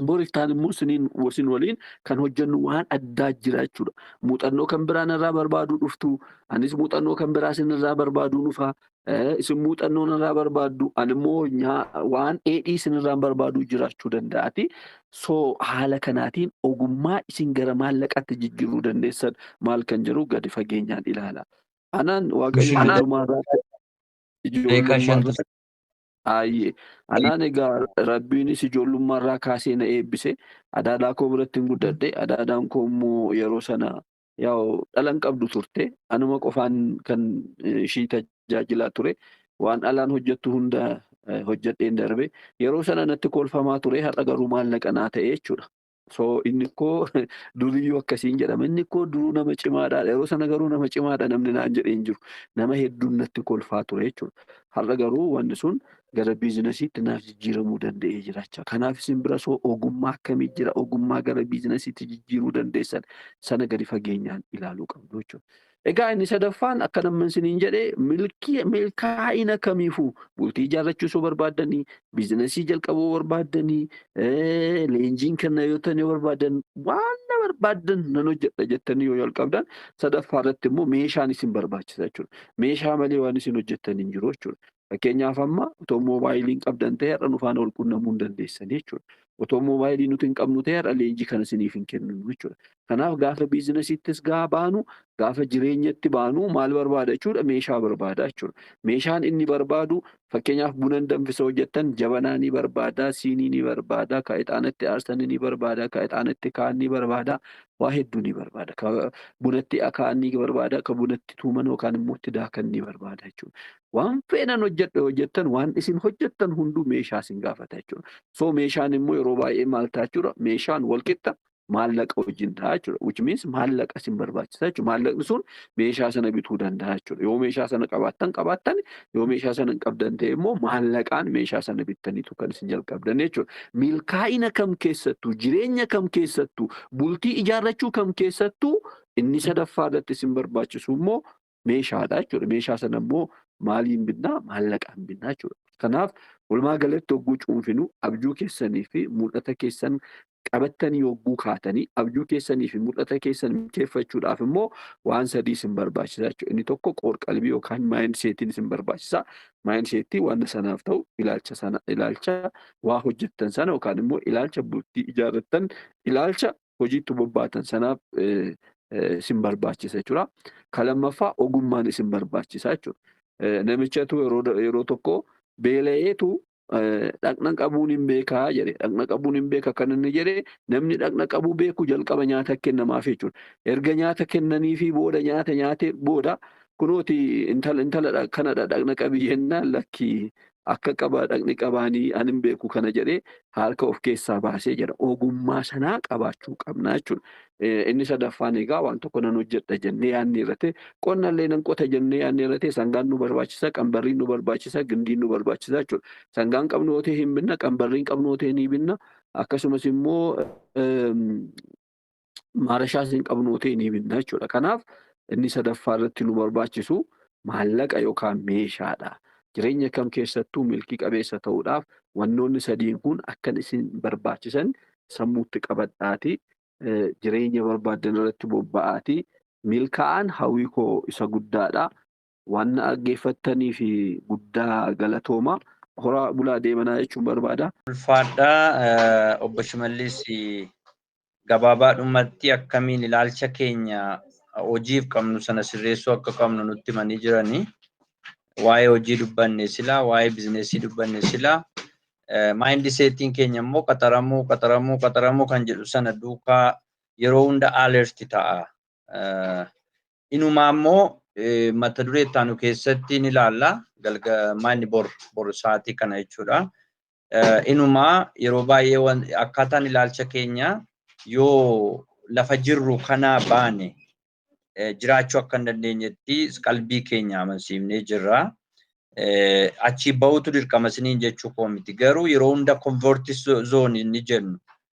boriftaan immoo isiniin isin waliin kan hojjennu waan addaa jira jechuudha. Muuxannoo kan biraa narraa barbaaduu dhuftu, anis muuxannoo kan biraa isinirraa barbaaduu dhufa. Isin muuxannoo narraa barbaaddu, ani immoo waan dheedhii isinirraa barbaaduu jiraachuu danda'ati. So haala kanaatiin ogummaa isin gara maallaqaatti jijjiiruu dandeessan maal kan jedhu gadi fageenyaan ilaala. Anaan Waaqayyo Daqiiqaa ijoollummaa 5. Ayyee. Anaan egaa Rabbiinis ijoollummaa irraa kaasee na eebbise. Adaadaa koo biratti hin guddadhe. Adaadaan koo immoo yeroo sana yaa'u dhala hin qabdu turte. Anuma qofaan kan ishii tajaajilaa ture. Waan dhalaan hojjettu hunda hojjedheen darbe. Yeroo sana natti kolfamaa ture. Har'a garuu maallaqa naa ta'e jechuudha. So inni koo duriyyuu akkasiin jedhama. Inni koo duruu nama cimaadha. Yeroo sana garuu nama cimaadha namni naan jedhee hin jiru. Nama hedduun natti kolfaa ture jechuudha. Har'a garuu wanni sun gara businessiitti naaf jijjiiramuu danda'ee jiraachaa. Kanaaf isin bira soo ogummaa akkamii jira? Ogummaa gara businessiitti jijjiiruu dandeessan sana gadi fageenyaan ilaaluu qabdu jechuudha. Egaa inni sadaffaan akka namni isiniin jedhee, milkii milkaa'ina kamiifuu, bultii ijaarrachuu osoo barbaaddanii, businessii jalqabuu barbaaddanii, leenjiin kenna yoo ta'an yoo barbaadan, waan na barbaaddan nan hojjedha jettanii yoo jalqabdan, sadaffaa irratti immoo meeshaan isin barbaachisa jechuudha. Meeshaa malee waan isin hojjettan hin jiru jechuudha. Fakkeenyaaf amma otoo moobaayilii hin qabdan ta'e har'a nu faana wal quunnamuu hin dandeessanii jechuudha. Otoo moobaayilii nuti hin qabnu ta'e har'a leenjii kana isiniif hin kenninu jechuudha. Kanaaf gaafa businessiittis gaa baanu, gaafa jireenyatti baanu maal barbaada jechuudha? Meeshaa barbaada jechuudha. Meeshaan inni barbaadu, fakkeenyaaf buna danfisa hojjettan, jabanaa ni barbaada, siinii ni barbaada, ka ixaanatti aarsan ni barbaada, ka ixaanatti kaa'an ni barbaada, waa hedduu ni barbaada. Ka bunatti akaa'an ni barbaada, ka bunatti tuuman yookaan immoo itti daakan ni barbaada jechuudha. Waan fedhan hojjedha hojjettan, waan isin hojjettan hunduu meeshaa isin gaafata jechuudha. So meeshaan immoo yeroo baay'ee maal ta'a jechuudha? Meeshaan walqixa Maallaqa wajjin ta'a jechuudha. Which means maallaqa isin barbaachisa jechuudha. Maallaqni sun meeshaa sana bituu danda'a jechuudha. Yoo meeshaa sana qabaattan yoo meeshaa sana hin qabdan ta'e immoo maallaqaan meeshaa sana bittaniitu kan isin jalqabdan jechuudha. Milkaa'ina kam keessattuu, jireenya kam keessattuu, bultii ijaarrachuu kam keessattuu inni sadaffaa irratti isin barbaachisu immoo meeshaadha jechuudha. Meeshaa sana immoo maaliin binnaa? Maallaqaan binnaa jechuudha. Kanaaf walumaa galatti hogguu cuunfinu abjuu keessanii fi mul'ata keessan qabattanii hogguu kaatanii abjuu keessanii fi mul'ata keessan milkeeffachuudhaaf immoo waan sadii isin barbaachisa jechuudha. Inni tokko qoor-qalbii yookaan mindsetiin isin barbaachisa. Mindsetii waan sanaaf ta'u ilaalcha sana ilaalcha waa hojjettan sana yookaan immoo ilaalcha bultii ijaarrattan ilaalcha hojiitti bobbaatan sanaaf isin barbaachisa jechuudha. Kan lammaffaa ogummaan isin barbaachisa jechuudha. Namichatu yeroo tokko beela'eetu dhaqna qabuun hin beekaa jedhe. Dhaqna qabuun hin beeka kan inni jedhe namni dhaqna qabuu beeku jalqaba nyaata kennamaaf jechuudha. Erga nyaata kennaniifi booda nyaata nyaatee booda kunooti intala kanadha dhaqna qabii jennaan lakkii akka qaba dhaqni qabaanii ani hin beeku kana jedhee harka of keessaa baasee jedha. Ogummaa sanaa qabaachuu qabna jechuudha. Inni sadaffaan egaa waan tokko nan hojjedha jennee yaadne irratti qonnallee nan qota jennee yaadne irratti sangaan nu barbaachisa, qambarriin nu barbaachisa, gindiin nu barbaachisa jechuudha. Sangaan qabnu yoo ta'e hin binna, qambarriin qabnu yoo ta'e ni binna. Akkasumas immoo maarashaas hin qabnu yoo ta'e ni binna jechuudha. Kanaaf inni sadaffaa irratti nu barbaachisu maallaqa yookaan meeshaadha. Jireenya kam keessattuu milkii qabeessa ta'uudhaaf wannoonni sadiin kun akkan isin barbaachisan sammuutti qabadhaati. Jireenya barbaaddan irratti bobba'aati. Milkaa'aan hawwii koo isa guddaadha. Waan na dhaggeeffattanii fi guddaa galatooma. Horaa bulaa deemanaa jechuun barbaada. Ulfaadhaa obbo Shimallis gabaabaadhumatti akkamiin ilaalcha keenya hojiif qabnu sana sirreessuu akka qabnu nutti himanii jiranii. Waa'ee hojii dubbanne silaa, waa'ee bizineesii dubbanne silaa, mindsetiin keenya immoo qaxaramuu, qaxaramuu, qaxaramuu kan jedhu sana duukaa yeroo hunda alert ta'a. Inumaa immoo mata duree itti aanu keessatti ni ilaalla. Galga bor bor sa'aatii kana jechuudha. Inumaa yeroo baay'ee akkaataan ilaalcha keenya yoo lafa jirru kanaa baane jiraachuu akka hin dandeenyetti qalbii keenya amansiifnee jirra. Achii bahutu dirqama isiniin jechuu koo miti. Garuu yeroo hunda comfort zone inni jennu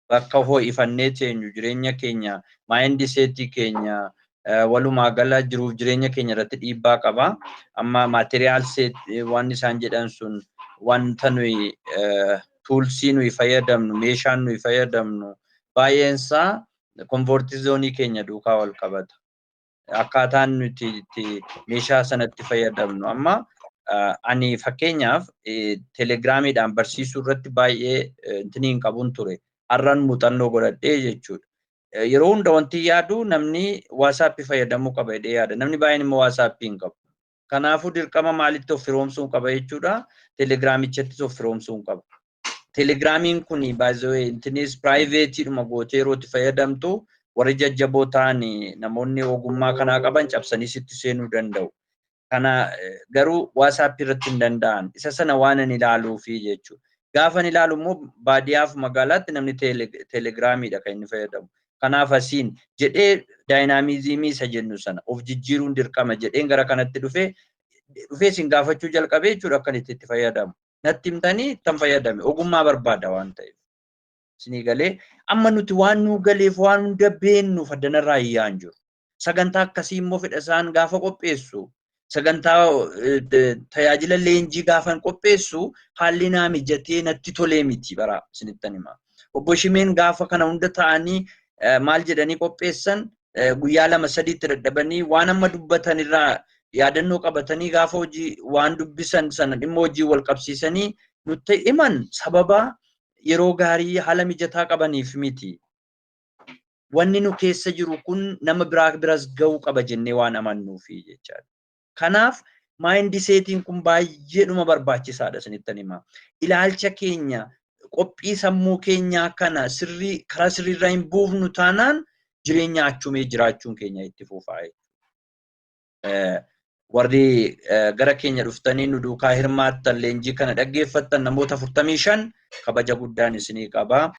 bakka ho'ifannee teenyu jireenya keenya mindsetii keenya walumaa gala jiruuf jireenya keenya irratti dhiibbaa qaba. Amma material set waan isaan jedhan sun wanta nuyi toolsii nuyi fayyadamnu meeshaan nuyi fayyadamnu baay'een isaa comfort zoneii keenya duukaa wal qabata. Akkaataan nuti itti meeshaa sanatti fayyadamnu amma ani fakkeenyaaf telegiraamiidhaan barsiisuu irratti baay'ee intinii hin qabun ture. Har'an muuxannoo godhadhee jechuudha. Yeroo hunda wanti yaadu namni waasaappii fayyadamuu qaba jedhee yaada. Namni baay'een immoo waasaappii hin qabu. Kanaafuu dirqama maalitti of firoomsuu qaba jechuudha. Telegiraamichattis of firoomsuu qaba. Telegiraamiin kun baay'ee intinis privateiidhuma gootee yeroo itti fayyadamtu warri jajjaboo ta'an namoonni ogummaa kanaa qaban cabsanii sitti seenuu danda'u. Kana garuu waasaappii irratti hin danda'an. Isa sana waan ani ilaaluufi jechuudha. Gaafa ani ilaalu immoo baadiyyaaf magaalaatti namni telegiraamiidha kan inni fayyadamu. Kanaaf asiin jedhee dynamismii isa jennu sana of jijjiiruun dirqama jedheen gara kanatti dhufee isin gaafachuu jalqabee jechuudha akkan itti fayyadamu. Natti himtanii ittan fayyadame ogummaa barbaada waan ta'eef. Isinii galee amma nuti waan nuu galeef waan hunda beennuuf addanarraa hiyyaan jiru. Sagantaa akkasii immoo fedha isaan gaafa qopheessu sagantaa tajaajila leenjii gaafa qopheessu haalli naa mijatee natti tolee miti bara isinittan hima. Obbo Shimeen gaafa kana hunda ta'anii maal jedhanii qopheessan guyyaa lama sadiitti dadhabanii waan amma dubbatan irraa yaadannoo qabatanii gaafa hojii waan dubbisan sana dhimma hojii wal qabsiisanii nutti himan sababa yeroo gaarii haala mijataa qabaniif miti. Wanni nu keessa jiru kun nama biraa biras ga'uu qaba jennee waan amannuufi jechaadha. Kanaaf mindsetiin kun baay'eedhuma barbaachisaadha isinittan hima. Ilaalcha keenya qophii sammuu keenyaa kana sirrii karaa sirriirraa hin buufnu taanaan jireenya achumee jiraachuun keenya itti fufaa. Warri gara keenya dhuftanii nu duukaa hirmaattan leenjii kana dhaggeeffattan namoota 45 kabaja guddaan isinii qaba.